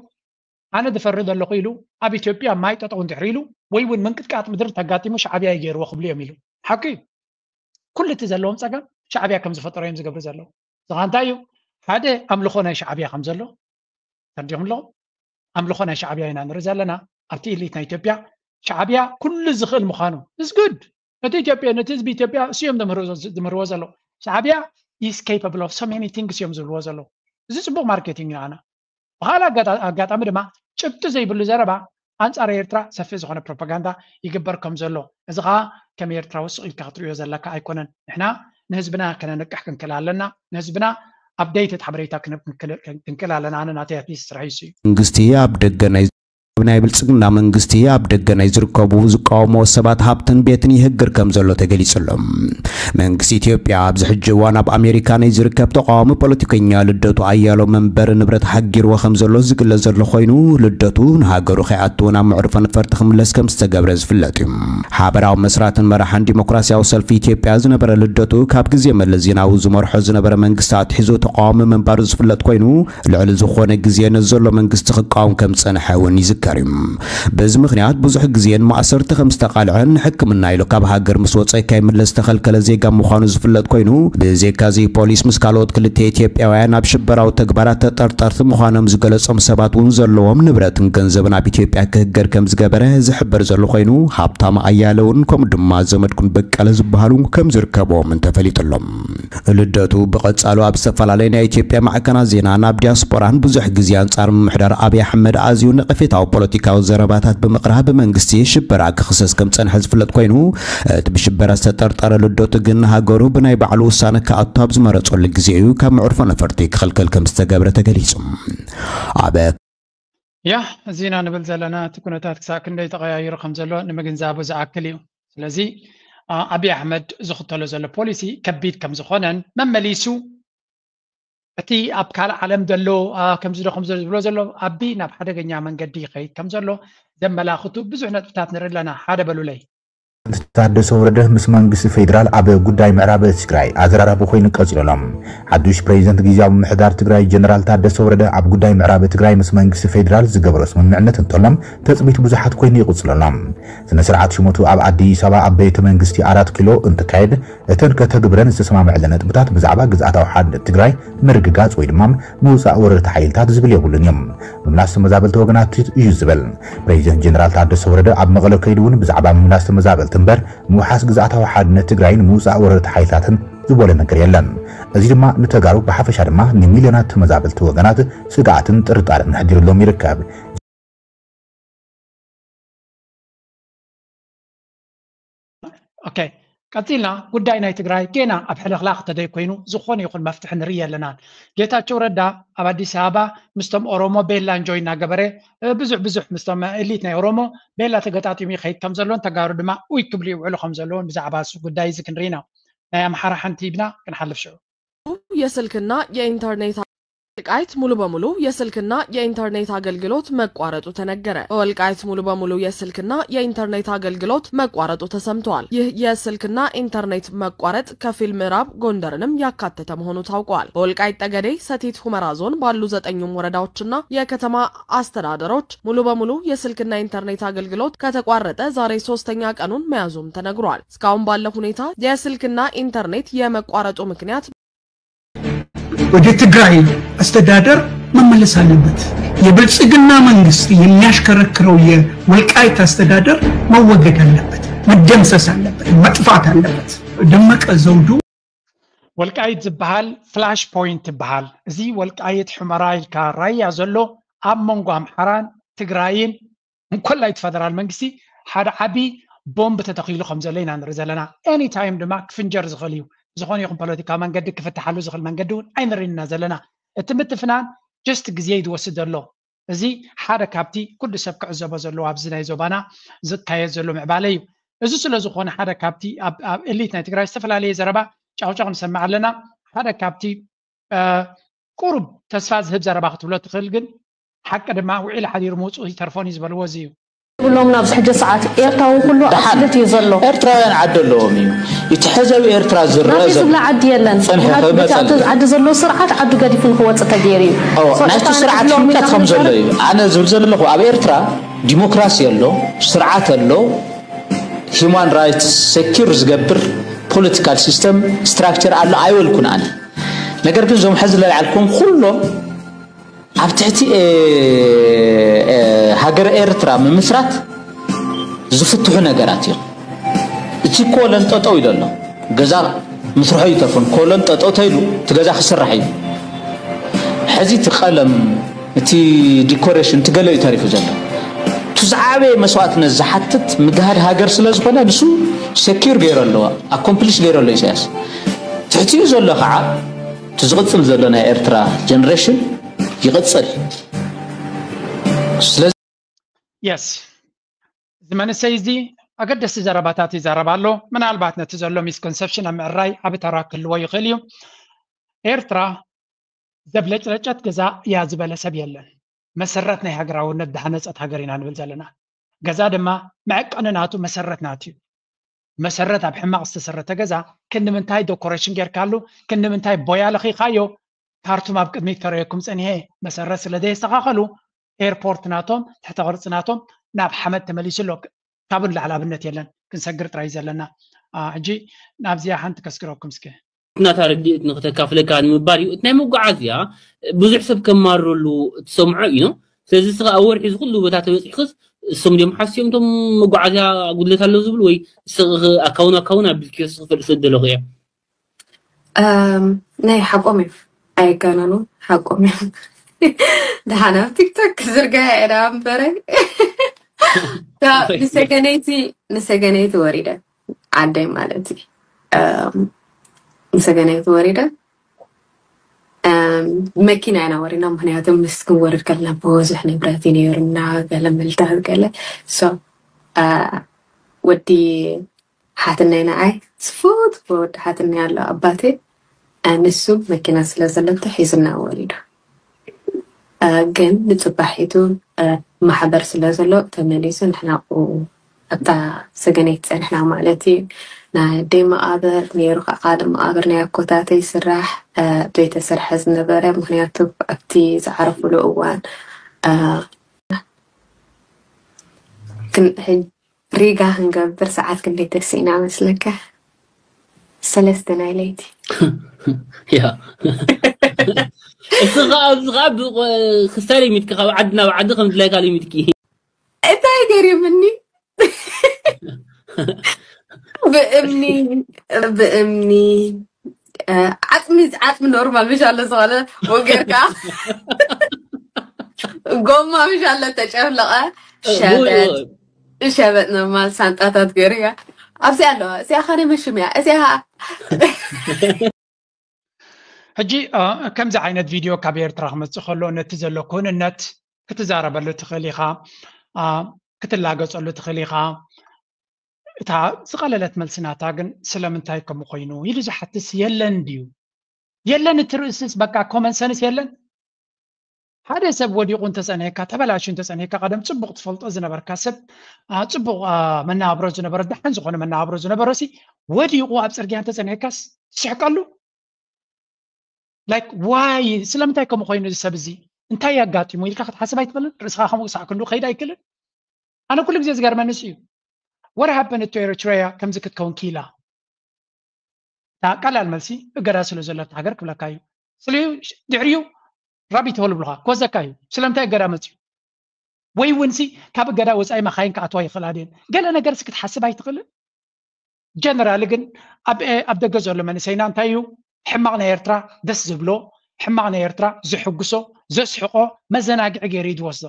ኣነ ዝፈሪ ዘለኹ ኢሉ ኣብ ኢትዮጵያ ማይ ጠጠው እንድሕር ኢሉ ወይ እውን ምንቅጥቃጥ ምድሪ ተጋጢሙ ሻዕብያ ይገይርዎ ክብሉ እዮም ኢሉ። ሓቂ እዩ። ኩሉ እቲ ዘለዎም ጸገም ሻዕብያ ከም ዝፈጠሮ እዮም ዝገብሩ ዘለዉ። እዚ ኸኣ እንታይ እዩ? ሓደ ኣምልኾ ናይ ሻዕብያ ከም ዘሎ ተርዲኹም ኣለኹም? ኣምልኾ ናይ ሻዕብያ ኢና ንርኢ ዘለና። ኣብቲ ኢሊት ናይ ኢትዮጵያ ሻዕብያ ኩሉ ዝኽእል ምዃኑ is good። ነቲ ኢትዮጵያ ነቲ ህዝቢ ኢትዮጵያ እሱ እዮም ዝምህርዎ ዘለዉ። ሻዕብያ is capable of so many things እዮም ዝብልዎ ዘለዉ። እዚ ጽቡቕ ማርኬቲንግ እዩ። ኣነ ብኻልእ ኣጋጣ- ኣጋጣሚ ድማ ጭብጢ ዘይብሉ ዘረባ ኣንጻር ኤርትራ ሰፊሕ ዝኾነ ፕሮፓጋንዳ ይግበር ከም ዘሎ፣ እዚ ኸኣ ከም ኤርትራዊ ስቕ ኢልካ ክትርእዮ ዘለካ ኣይኮነን። ንሕና ንህዝብና ከነንቅሕ ክንክእል ኣለና። ንህዝብና ኣፕደይትድ ሓበሬታ ክንክእል ኣለና። ኣነ ናተይ ኣትሊስት ስራሕ ይሱ እዩ። መንግስቲ ኣብ ደገ ናይ ናይ ብልጽግና መንግስቲ ኣብ ደገ ናይ ዝርከቡ ዝቃወሞ ሰባት ሃብትን ቤትን ይህግር ከም ዘሎ ተገሊጹ ኣሎ። መንግስቲ ኢትዮጵያ ኣብዚ ሕጂ እዋን ኣብ ኣሜሪካ ናይ ዝርከብ ተቃዋሚ ፖለቲከኛ ልደቱ ኣያሎ መንበሪ ንብረት ሃጊርዎ ከም ዘሎ ዝግለጽ ዘሎ ኮይኑ፣ ልደቱ ንሃገሩ ከይኣቱ ናብ መዕርፎ ነፈርቲ ክምለስ ከም ዝተገብረ ዝፍለጥ እዩ። ሓበራዊ መስራትን መራሕን ዲሞክራሲያዊ ሰልፊ ኢትዮጵያ ዝነበረ ልደቱ ካብ ግዜ መለስ ዜናዊ ዝመርሖ ዝነበረ መንግስቲ ኣትሒዙ ተቃዋሚ ምንባሩ ዝፍለጥ ኮይኑ፣ ልዕሊ ዝኾነ ግዜ ነዚ ዘሎ መንግስቲ ክቃወም ከም ዝጸንሐ እውን ይዝከር እዩ። በዚ ምኽንያት ብዙሕ ግዜን ማእሰርቲ ከም ዝተቓልዐን ሕክምና ኢሉ ካብ ሃገር ምስ ወጸ ከይምለስ ዝተኸልከለ ዜጋ ምዃኑ ዝፍለጥ ኮይኑ፣ ብዜካዚ ፖሊስ ምስ ካልኦት ክልተ ኢትዮጵያውያን ኣብ ሽበራዊ ተግባራት ተጠርጠርቲ ምዃኖም ዝገለጾም ሰባት እውን ዘለዎም ንብረትን ገንዘብን ኣብ ኢትዮጵያ ክህገር ከም ዝገበረ ዝሕበር ዘሎ ኮይኑ፣ ሃብታም ኣያለውን ከምኡ ድማ ዘመድኩን በቀለ ዝበሃሉ ከም ዝርከብዎም ተፈሊጡ ኣሎ። ልደቱ ብቐጻሉ ኣብ ዝተፈላለዩ ናይ ኢትዮጵያ ማዕከናት ዜና ናብ ዲያስፖራን ብዙሕ ግዜ ኣንጻር ምምሕዳር ኣብይ ኣሕመድ ኣዝዩ ነቐፌታዊ ፖለቲካዊ ዘረባታት ብምቕራብ መንግስቲ ሽበራ ክኽሰስ ከም ጸንሐ ዝፍለጥ ኮይኑ፣ እቲ ብሽበራ ዝተጠርጠረ ልደቱ ግን ሃገሩ ብናይ ባዕሉ ውሳነ ክኣቱ ኣብ ዝመረጸሉ ግዜ እዩ ካብ መዕርፎ ነፈርቲ ክኽልከል ከም ዝተገብረ ተገሊጹ። ኣብ ያ እዚና ንብል ዘለና እቲ ኩነታት ክሳብ ክንደይ ተቐያይሩ ከም ዘሎ ንምግንዛቡ ዝኣክል እዩ። ስለዚ ኣ- ኣብይ ኣሕመድ ዝኽተሎ ዘሎ ፖሊሲ ከቢድ ከም ዝኾነን መመሊሱ እቲ ኣብ ካልእ ዓለም ዘሎ ኣ፣ ከምዚ ዶ ከምዚ ዝብሎ ዘሎ ኣቢ ናብ ሓደገኛ መንገዲ ይኸይድ ከም ዘሎ ዘመላኽቱ ብዙሕ ነጥብታት ንርኢ ኣለና። ሓደ በሉለይ። ታደሰ ወረደ ምስ መንግስቲ ፌዴራል ኣብ ጉዳይ ምዕራብ ትግራይ ኣዘራራቢ ኮይኑ ቀፂሉ ኣሎ። ሓዱሽ ፕሬዚደንት ግዝያዊ ምምሕዳር ትግራይ ጀነራል ታደሰ ወረደ ኣብ ጉዳይ ምዕራብ ትግራይ ምስ መንግስቲ ፌዴራል ዝገበሮ ስምምዕነት እንተሎም ትፅቢት ብዙሓት ኮይኑ ይቕፅሉ ኣሎ። ስነ ስርዓት ሽመቱ ኣብ ኣዲስ ኣበባ ኣብ ቤተ መንግስቲ ኣራት ኪሎ እንትካየድ እተን ከተግብረን ዝተሰማምዐለን ነጥብታት ብዛዕባ ግዝኣታዊ ሓድነት ትግራይ ምርግጋፅ ወይ ድማ ምውፃእ ወረርቲ ሓይልታት ዝብል የብሉን እዮም። ምምላስ ተመዛበልቲ ወገናት እዩ ዝብል ፕሬዚደንት ጀነራል ታደሰ ወረደ ኣብ መቐለ ከይዱ እውን ብዛዕባ ምምላስ ተመዛበልቲ እምበር ምውሓስ ግዝኣታዊ ሓድነት ትግራይን ምውፃእ ወረርቲ ሓይልታትን ዝበሎ ነገር የለን። እዚ ድማ ንተጋሩ ብሓፈሻ ድማ ንሚልዮናት ተመዛበልቲ ወገናት ስግኣትን ጥርጣርን ኣሕዲሩሎም ይርከብ። ኦኬ፣ ቀፂልና ጉዳይ ናይ ትግራይ ጌና ኣብ ሕልኽላኽ ተደይ ኮይኑ ዝኾነ ይኹን መፍትሒ ንርኢ ኣለናን። ጌታቸው ረዳ ኣብ ኣዲስ ኣበባ ምስቶም ኦሮሞ ቤላ እንጆይ እናገበረ ብዙሕ ብዙሕ ምስቶም ኤሊት ናይ ኦሮሞ ቤላ ተገጣጢሙ ይኸይድ ከም ዘሎን ተጋሩ ድማ ኡይ ክብሉ ይውዕሉ ከም ዘለውን ብዛዕባ እሱ ጉዳይ እዚ ክንርኢ ኢና። ናይ ኣምሓራ ሓንቲ ሂብና ክንሓልፍ ሽዑ። የስልክና የኢንተርኔት ወልቃይት ሙሉ በሙሉ የስልክና የኢንተርኔት አገልግሎት መቋረጡ ተነገረ። በወልቃይት ሙሉ በሙሉ የስልክና የኢንተርኔት አገልግሎት መቋረጡ ተሰምተዋል። ይህ የስልክና ኢንተርኔት መቋረጥ ከፊል ምዕራብ ጎንደርንም ያካተተ መሆኑ ታውቋል። በወልቃይት ጠገዴ ሰቲት ሁመራ ዞን ባሉ ዘጠኙም ወረዳዎችና የከተማ አስተዳደሮች ሙሉ በሙሉ የስልክና ኢንተርኔት አገልግሎት ከተቋረጠ ዛሬ ሶስተኛ ቀኑን መያዙም ተነግሯል። እስካሁን ባለው ሁኔታ የስልክና ኢንተርኔት የመቋረጡ ምክንያት ወደ ትግራይ አስተዳደር መመለስ አለበት። የብልጽግና መንግስት የሚያሽከረክረው የወልቃይት አስተዳደር መወገድ አለበት፣ መደምሰስ አለበት፣ መጥፋት አለበት። ደመቀ ዘውዱ ወልቃይት ዝበሃል ፍላሽ ፖይንት ይበሃል። እዚ ወልቃይት ሕመራ ኢልካ ራያ ዘሎ ኣብ መንጎ ኣምሓራን ትግራይን እንኮላይ እቲ ፈደራል መንግስቲ ሓደ ዓቢ ቦምብ ተተኺሉ ከም ዘሎ ኢና ንርኢ ዘለና። ኤኒ ታይም ድማ ክፍንጀር ዝኽእል እዩ። ዝኾነ ይኹን ፖለቲካዊ መንገዲ ክፍትሓሉ ዝኽእል መንገዲ እውን ኣይንርእይና ዘለና። እቲ ምትፍናን ጀስት ግዜ እዩ ዝወስድ ዘሎ። እዚ ሓደ ካብቲ ኩሉ ሰብ ክዕዘቦ ዘለዎ ኣብዚ ናይ ዞባና ዝካየድ ዘሎ ምዕባለ እዩ። እዚ ስለ ዝኾነ ሓደ ካብቲ ኣብ ኣብ ኤሊት ናይ ትግራይ ዝተፈላለየ ዘረባ ጫውጫው ንሰምዕ ኣለና። ሓደ ካብቲ ቁሩብ ተስፋ ዝህብ ዘረባ ክትብሎ ትኽእል፣ ግን ሓቂ ድማ ውዒል ሓዲሩ ምውፅኡ ይተርፎን እዩ ዝበልዎ እዚ እዩ። ብሎም ኣብዚ ሕጂ ሰዓት ኤርትራዊ ኩሉ ኣብ ስደት እዩ ዘሎ። ኤርትራውያን ዓዲ ኣለዎም እዩ። እቲ ሕዚ ኣብ ኤርትራ ዝረአ ናተይ ዘሎ ዝብላ ዓዲ የለን። ጸንሐ ምኽንያቱ በቲ ክመጸሉ። ኣብቲ ዓዲ ዘሎ ስርዓት ዓዱ ገዲፉ ንክወፅእ ተገይሩ እዩ። ኦ፣ So፣ ናይቲ ኤርትራውያን ስርዓት ዓዲ ኣለዎም ህንቀት ኢልና ከም ዘሎ ክንዛረብ እዩ። ኣነ ዝብል ዘለኹ ኣብ ኤርትራ ዲሞክራሲ ኣሎ፣ ስርዓት ኣሎ፣ ሂማን ራይትስ ሴኪር ዝገብር ፖለቲካል ሲስተም ስትራክቸር ኣሎ ኣይበልኩን ኣነ። ነገር ግን እዞም ሕዚ ለልዓልኩም ኩሎም ኣብ ትሕቲ እ፣ እ፣ ሃገረ ኤርትራ ምምስራት ዝፍትሑ ነገራት እዮም። እቲ ኮለን ጠጠው ኢሉ ኣሎ። ገዛ ምስርሖ ይተርፎን ኮለን ጠጠው ተይሉ እቲ ገዛ ክስራሕ እዩ። ሕዚ እቲ ቀለም፣ እቲ ዲኮሬሽን፣ እቲ ገለ እዩ ተሪፉ ዘሎ። እቲ ዝዓበየ መስዋእትነት ዝሓትት ምግሃድ ሃገር ስለ ዝኾነ ንሱ ሴኪር ገይሩ ኣለዋ፣ ኣኮምፕሊሽ ገይሩ ኣሎ ኢሳያስ። ትሕቲኡ ዘሎ ከዓ እቲ ዝቕጽል ዘሎ ናይ ኤርትራ ጀነሬሽን ይቕጽል። ስለዚ የስ፣ እዚ መንእሰይ እዚ ኣገደስቲ ዘረባታት ይዛረብ ኣሎ። ምናልባት ነቲ ዘሎ ሚስኮንሰፕሽን ኣብ ምዕራይ ዓቢ ተራ ክህልዎ ይኽእል እዩ። ኤርትራ ዘብለጭለጨት ገዛ እያ ዝበለ ሰብ የለን። መሰረት ናይ ሃገራውነት ዝሃነጸት ሃገር ኢና ንብል ዘለና። ገዛ ድማ መዐቀኒ ናቱ መሰረት ናቱ እዩ። መሰረት ኣብ ሕማቕ ዝተሰረተ ገዛ ክንዲ ምንታይ ዶኮሬሽን ጌርካሉ፣ ክንዲ ምንታይ ቦያ ለኺኻዮ፣ ካርቱም ኣብ ቅድሚት ከረየኩም ጸኒሐ፣ መሰረት ስለ ዘየስተኻኸሉ ኤርፖርት ናቶም፣ ትሕተ ቅርጺ ናቶም ናብ ሓመድ ተመሊሱ ኣሎ። ካብኡ ንላዕሊ ኣብነት የለን። ክንሰግር ጥራይ እዩ ዘለና። አ፣ ሕጂ ናብዚኣ ሓንቲ ከስግረኩም እስከ። ናታ ረድኤት ንክተካፍለካ ንምባል እዩ። እቲ ናይ መጓዓዝያ ብዙሕ ሰብ ከማርረሉ ትሰምዖ እዩ። ስለዚ እስኻ ኣብ ወርሒ ዝኩሉ ቦታ ተበፂሕክስ እሶም ድዮም ሓስዮም እቶም መጓዓዝያ ጉድለት ኣሎ ዝብሉ ወይ እስኺ ኣካውን ኣካውን ኣቢልክዮ እስኺ ክፈልጥ ስለ ዝደለኹ እየ። እም፣ ናይ ሓቆም እዮም፣ ኣይጋነኑ፣ ሓቆም እዮም። ደሓን ኣብ ቲክቶክ ክዝርግሐ እየ ደኣ እምበረ። ንሰገነይቲ ንሰገነይቲ ወሪደ ዓደይ ማለት እዩ። እም፣ ንሰገነይቲ ወሪደ እም፣ መኪና ኢና ወሪና፣ ምክንያቱ ምስ ክንወርድ ከለና ብብዙሕ ንብረት እዩ ነይሩና፣ ገለ ምልታት ገለ። So፣ አ፣ ወዲ ሓትነይ ንዓይ ዝፈትዎ ወዲ ሓትነይ ኣሎ ኣባቴ፣ አ፣ ንሱ መኪና ስለ ዘለቶ ሒዝና ወሪዱ። አ፣ ግን ንጽባሒቱ፣ አ፣ ማሕበር ስለ ዘሎ ተመሊሱ ንሕና ኣብኡ ኣብታ ሰገነይቲ ጸኒሕና ማለት እዩ። ናይ ኣደይ መቓብር ነይሩ፣ ከዓ ካልእ መቓብር ናይ ኣኮታተይ ይስራሕ፣ አ፣ ዘይተሰርሐ ዝነበረ፣ ምክንያቱ ኣብቲ ዝዓረፉሉ እዋን፣ አ፣ ክን-፣ ሕጅ-፣ ሪጋ ክንገብር ሰዓት ክንደይ ተሲእና መስለካ? ሰለስተ ናይ ለይቲ። ያ። እሱ ከዓ፣ እሱ ከዓ ብቆ-፣ ክስታይ ለሚድኪ፣ ካብ ዓዲ ናብ ዓዲ ከም ድላይካ ለሚድኪ። እንታይ ገሪምኒ? ብእምኒ፣ ብእምኒ፣ እ፣ ዓጽሚ፣ ዓጽሚ ኖርማል ምሽ ኣሎ ዝኾነ ወገርካ። ጎማ ምሽ ኣሎ ተጨፍለቐ፣ ሸበጥ፣ ሸበጥ ኖርማል ሳንጣታት ገይርካ። ኣብዚኣ ኣለዋ። እዚኣ ኸነ መሽም እያ። እዚኣ ሕጂ፣ እ፣ ከምዚ ዓይነት ቪድዮ ካብ ኤርትራ ክመጽእ ከሎ ነቲ ዘሎ ክውንነት ክትዛረበሉ ትኽእል ኢኻ፣ እ፣ ክትላገጸሉ ትኽእል ኢኻ። እታ ዝቐለለት መልሲ ናታ ግን ስለምንታይ ከምኡ ኮይኑ ኢሉ ዝሓትስ የለን ድዩ? የለን፣ እቲ ርእስስ በቃ ኮመን ሰንስ የለን። ሓደ ሰብ ወዲቑ እንተጸኒሕካ፣ ተበላሽዩ እንተጸኒሕካ፣ ቀደም ጽቡቕ ትፈልጦ ዝነበርካ ሰብ፣ አ፣ ጽቡቕ፣ አ፣ መነባብሮ ዝነበሮ፣ ደሓን ዝኾነ መነባብሮ ዝነበሮ ሲ ወዲቑ ኣብ ጽርግያ እንተጸኒሕካስ ትስሕቀሉ? ላይክ ዋይ፣ ስለምንታይ ከምኡ ኮይኑ እዚ ሰብ እዚ? እንታይ ኣጋጢሙ ኢልካ ክትሓስብ ኣይትኽእልን? ርእስኻ ከምኡ ክሳዕ ክንዱ ክኸይድ ኣይክእልን? ኣነ ኩሉ ግዜ ዝገርመኒ እሱ እዩ። What happened to Eritrea ከምዚ ክትከውን ክኢላ? እታ ቀላል መልሲ እገዳ ስለ ዘሎ ኣብቲ ሃገር ክብለካ እዩ። ስለ ድሕሪኡ ራቢት ሆል ይብሉኻ፣ ክወስደካ እዩ። ስለምንታይ እገዳ መፅዩ? ወይ እውን ሲ ካብ እገዳ ወፃኢ መኻይን ክኣትዋ ይኽእላ ድየን? ገለ ነገር ሲ ክትሓስብ ኣይትኽእልን? ጀነራሊ ግን ኣብ፣ ኣብ ደገ ዘሎ መንእሰይና እንታይ እዩ? ሕማቕ ናይ ኤርትራ ደስ ዝብሎ፣ ሕማቕ ናይ ኤርትራ ዝሕጉሶ፣ ዘስሕቆ፣ መዘናግዒ ገይሩ እዩ ዝወስዶ።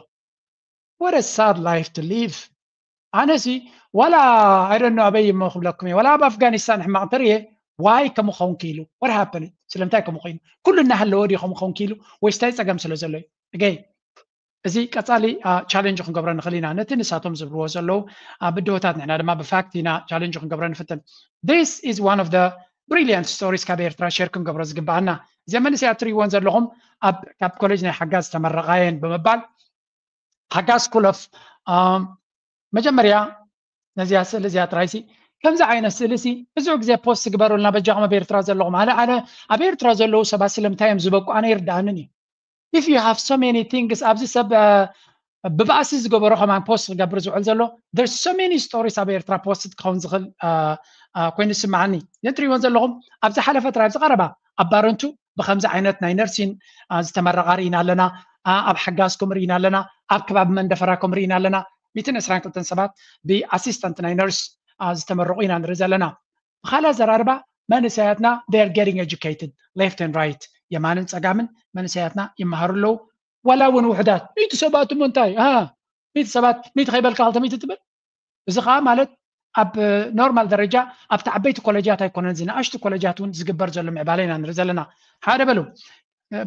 What a sad life to live። ኣነሲ ዋላ፣ I don't know፣ ኣበይ እሞ ክብለኩም እየ፣ ዋላ ኣብ ኣፍጋኒስታን ሕማቕ እንተርእየ፣ ዋይ ከምኡ ክኸውን ክኢሉ? What happened? ስለምንታይ ከምኡ ኮይኑ? ኩሉ እናሃለወ ድዩ ከምኡ ክኸውን ክኢሉ? ወይስ እንታይ ጸገም ስለ ዘሎ እዩ? እገይ፣ እዚ ቀጻሊ፣ አ፣ ቻሌንጅ ክንገብሮ ንኽእል ኢና። ነቲ ንሳቶም ዝብልዎ ዘለዉ፣ አ፣ ብድሆታት ንሕና ድማ ብፋክት ኢና ቻሌንጅ ክንገብሮ ንፍትን። This is one of the brilliant stories ካብ ኤርትራ ሼር ክንገብሮ ዝግብኣና። እዘን መንእሰያት ትርእይወን ዘለኹም ኣብ ካብ ኮሌጅ ናይ ሓጋዝ ዝተመረቓ እየን ብምባል ሓጋዝ ኩለፍ መጀመርያ ነዚኣ ስእሊ እዚኣ ጥራይሲ ከምዚ ዓይነት ስእሊ ሲ ብዙሕ ግዜ ፖስት ግበሩልና በጃኹም ኣብ ኤርትራ ዘለኹም። ኣነ ኣነ ኣብ ኤርትራ ዘለዉ ሰባት ስለምንታይ እዮም ዝበቁ ኣነ ይርድኣንን እዩ። If you have so many things ኣብዚ ሰብ ብባእሲ ዝገበሮ ከማን ፖስት ክገብር ዝውዕል ዘሎ there's so many stories ኣብ ኤርትራ ፖስት ክኸውን ዝኽእል ኮይኑ ዝስምዓኒ። እዘን ትሪእወን ዘለኹም ኣብ ዝሓለፈ ጥራይ ኣብዚ ቀረባ ኣብ ባረንቱ ብከምዚ ዓይነት ናይ ነርሲን ዝተመረቓ ርኢና ኣለና። ኣብ ሓጋዝ ከም ርኢና ኣለና። ኣብ ከባቢ መንደፈራ ከም ርኢና ኣለና። ሚእትን ዕስራን ክልተን ሰባት ብኣሲስተንት ናይ ነርስ ዝተመረቑ ኢና ንርኢ ዘለና። ብካልእ ኣዘራርባ መንእሰያትና they're getting educated left and right የማንን ጸጋምን መንእሰያትና ይመሃሩ ኣለዉ። ዋላ እውን ውሕዳት ሚእቲ ሰባት እሞ እንታይ ሚእቲ ሰባት ሚእቲ ከይበልካ ክልተ ሚእቲ ትብል። እዚ ከዓ ማለት ኣብ ኖርማል ደረጃ ኣብቲ ዓበይቲ ኮሌጃት ኣይኮነን እዚ ንኣሽቱ ኮሌጃት እውን ዝግበር ዘሎ ምዕባለ ኢና ንርኢ ዘለና። ሓደ በሉ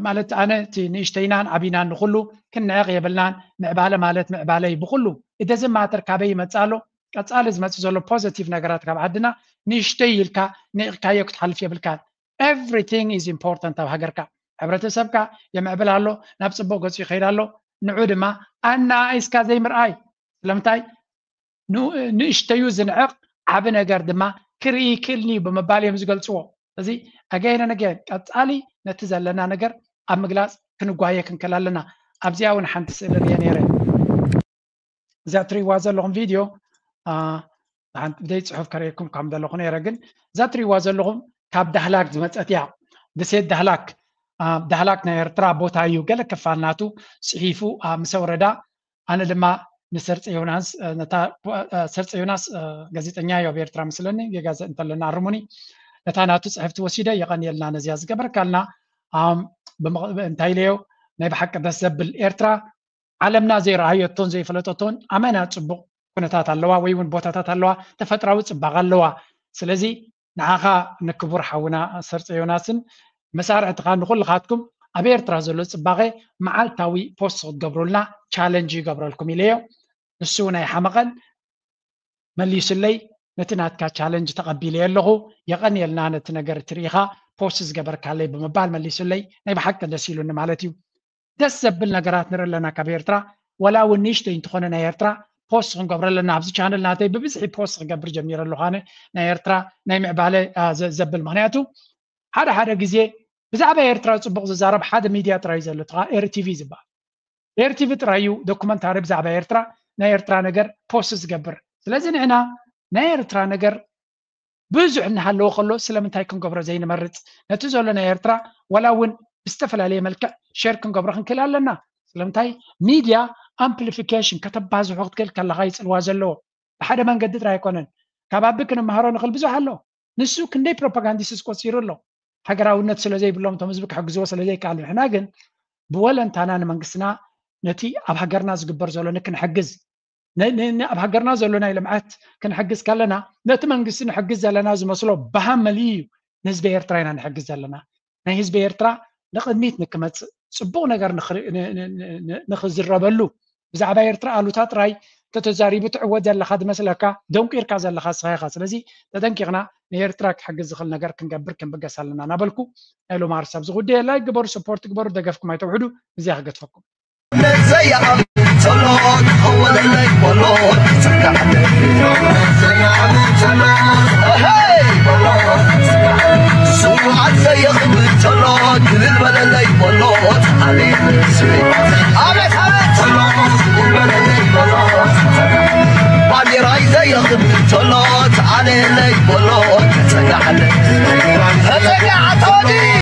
ማለት ኣነ እቲ ንእሽተይናን ዓቢናን ንኩሉ ክንዕቕ የብልናን። ምዕባለ ማለት ምዕባለ እዩ ብኩሉ እደዚ ማተር ካበይ ይመፅእ ኣሎ ቀፃሊ ዝመፅእ ዘሎ ፖዘቲቭ ነገራት ካብ ዓድና ንእሽተይ ኢልካ ንኢቕካዮ ክትሓልፍ የብልካን። Everything is important ኣብ ሃገርካ። ሕብረተሰብካ የምዕብል ኣሎ፣ ናብ ፅቡቅ ገፁ ይኸይድ ኣሎ። ንዑ ድማ ኣናኣኢስካ ዘይምርኣይ። ስለምንታይ ንእሽተዩ ዝንዕቕ ዓቢ ነገር ድማ ክርኢ ይክእልኒ እዩ ብምባል እዮም ዝገልፅዎ። እዚ ኣገይነ ነገ ቀፃሊ ነቲ ዘለና ነገር ኣብ ምግላፅ ክንጓየ ክንክእል ኣለና። ኣብዚኣ እውን ሓንቲ ስእሊ ርየ ነይረ። እዛ ትሪእዋ ዘለኹም ቪድዮ ሓንቲ ብደይ ፅሑፍ ከርእየኩም ከም ዘለኹ ነይረ፣ ግን እዛ ትሪእዋ ዘለኹም ካብ ዳህላክ ዝመፀት እያ። ደሴት ዳህላክ ዳህላክ ናይ ኤርትራ ቦታ እዩ። ገለ ክፋል ናቱ ፅሒፉ ምስ ኣውረዳ ኣነ ድማ ንሰርፀ ዮናስ ነታ ሰርፀ ዮናስ ጋዜጠኛ እዩ ኣብ ኤርትራ መስለኒ ጌጋ እንተለና ኣርሙኒ ነታ ናቱ ፅሕፍቲ ወሲደ የቐንየልና ነዚኣ ዝገበርካልና እንታይ ኢለዮ ናይ ብሓቂ ደስ ዘብል ኤርትራ ዓለምና ዘይረኣየቶን ዘይፈለጠቶን ኣመና ፅቡቕ ኩነታት ኣለዋ ወይ እውን ቦታታት ኣለዋ ተፈጥራዊ ፅባቐ ኣለዋ ስለዚ ንዓኻ ንክቡር ሓውና ሰርፀ ዮናስን መሳርሕትኻ ንኩልኻትኩም ኣብ ኤርትራ ዘሎ ፅባቐ መዓልታዊ ፖስት ክትገብሩልና ቻለንጅ ይገብረልኩም ኢለዮ። ንሱ እውን ኣይሓመቐን መሊሱለይ ነቲ ናትካ ቻለንጅ ተቐቢለዮ ኣለኹ የቐንየልና ነቲ ነገር እትርኢኻ ፖስት ዝገበርካለይ ብምባል መሊሱለይ ናይ ብሓቂ ደስ ኢሉኒ ማለት እዩ። ደስ ዘብል ነገራት ንርኢ ኣለና ካብ ኤርትራ ዋላ እውን ንእሽተይ እንትኾነ ናይ ኤርትራ ፖስት ክንገብረ ኣለና ኣብዚ ቻነል ናተይ ብብዝሒ ፖስት ክገብር ጀሚረ ኣለኹ ኣነ ናይ ኤርትራ ናይ ምዕባለ ዘብል ምክንያቱ ሓደ ሓደ ግዜ ብዛዕባ ኤርትራ ፅቡቅ ዝዛረብ ሓደ ሚድያ ጥራይ ዘሎ ኤርቲቪ ዝበሃል ኤርቲቪ ጥራይ እዩ ዶኩመንታሪ ብዛዕባ ኤርትራ ናይ ኤርትራ ነገር ፖስት ዝገብር ስለዚ ንዕና ናይ ኤርትራ ነገር ብዙሕ እናሃለወ ከሎ ስለምንታይ ክንገብሮ ዘይንመርፅ ነቲ ዘሎ ናይ ኤርትራ ዋላ እውን ብዝተፈላለየ መልክዕ ሸር ክንገብሮ ክንክእል ኣለና ስለምንታይ ሚድያ ኣምፕሊፊኬሽን ከተባዝሖ ክትክእል ከለካ ይፅልዋ ዘለዎ ብሓደ መንገዲ ጥራይ ኣይኮነን ካብ ኣቢ ክንመሃሮ ንክእል ብዙሕ ኣሎ ንሱ ክንደይ ፕሮፓጋንዲስት ቆፂሩ ኣሎ ሃገራውነት ስለዘይብሎም እቶም ህዝቢ ክሕግዝዎ ስለዘይከኣሉ ንሕና ግን ብወለንታና ንመንግስትና ነቲ ኣብ ሃገርና ዝግበር ዘሎ ንክንሕግዝ ኣብ ሃገርና ዘሎ ናይ ልምዓት ክንሕግዝ ከለና ነቲ መንግስቲ ንሕግዝ ዘለና ዝመስሎ ብሃመሊ እዩ ንህዝቢ ኤርትራ ኢና ንሕግዝ ዘለና ናይ ህዝቢ ኤርትራ ንቅድሚት ንክመፅእ ፅቡቅ ነገር ንክዝረበሉ ብዛዕባ ኤርትራ ኣሉታ ጥራይ ተተዛሪቡ ትዕወት ዘለካ ዝመስለካ ደንቂርካ ዘለካ ስኻ ኢኻ ስለዚ ተጠንቂቕና ንኤርትራ ክሕግዝ ዝኽእል ነገር ክንገብር ክንብገስ ኣለና እናበልኩ ናይ ሎማ ርሳብ ዝጉዳይ ላይክ ግበሩ ሰፖርት ግበሩ ደገፍኩም ኣይተውሕዱ እዚኣ ክገትፈኩም ባንዴራይ ዘየኽብር ተሎ ተዓለለይ በሎ ተጸጋዕለ ተጸጋዕቶኒ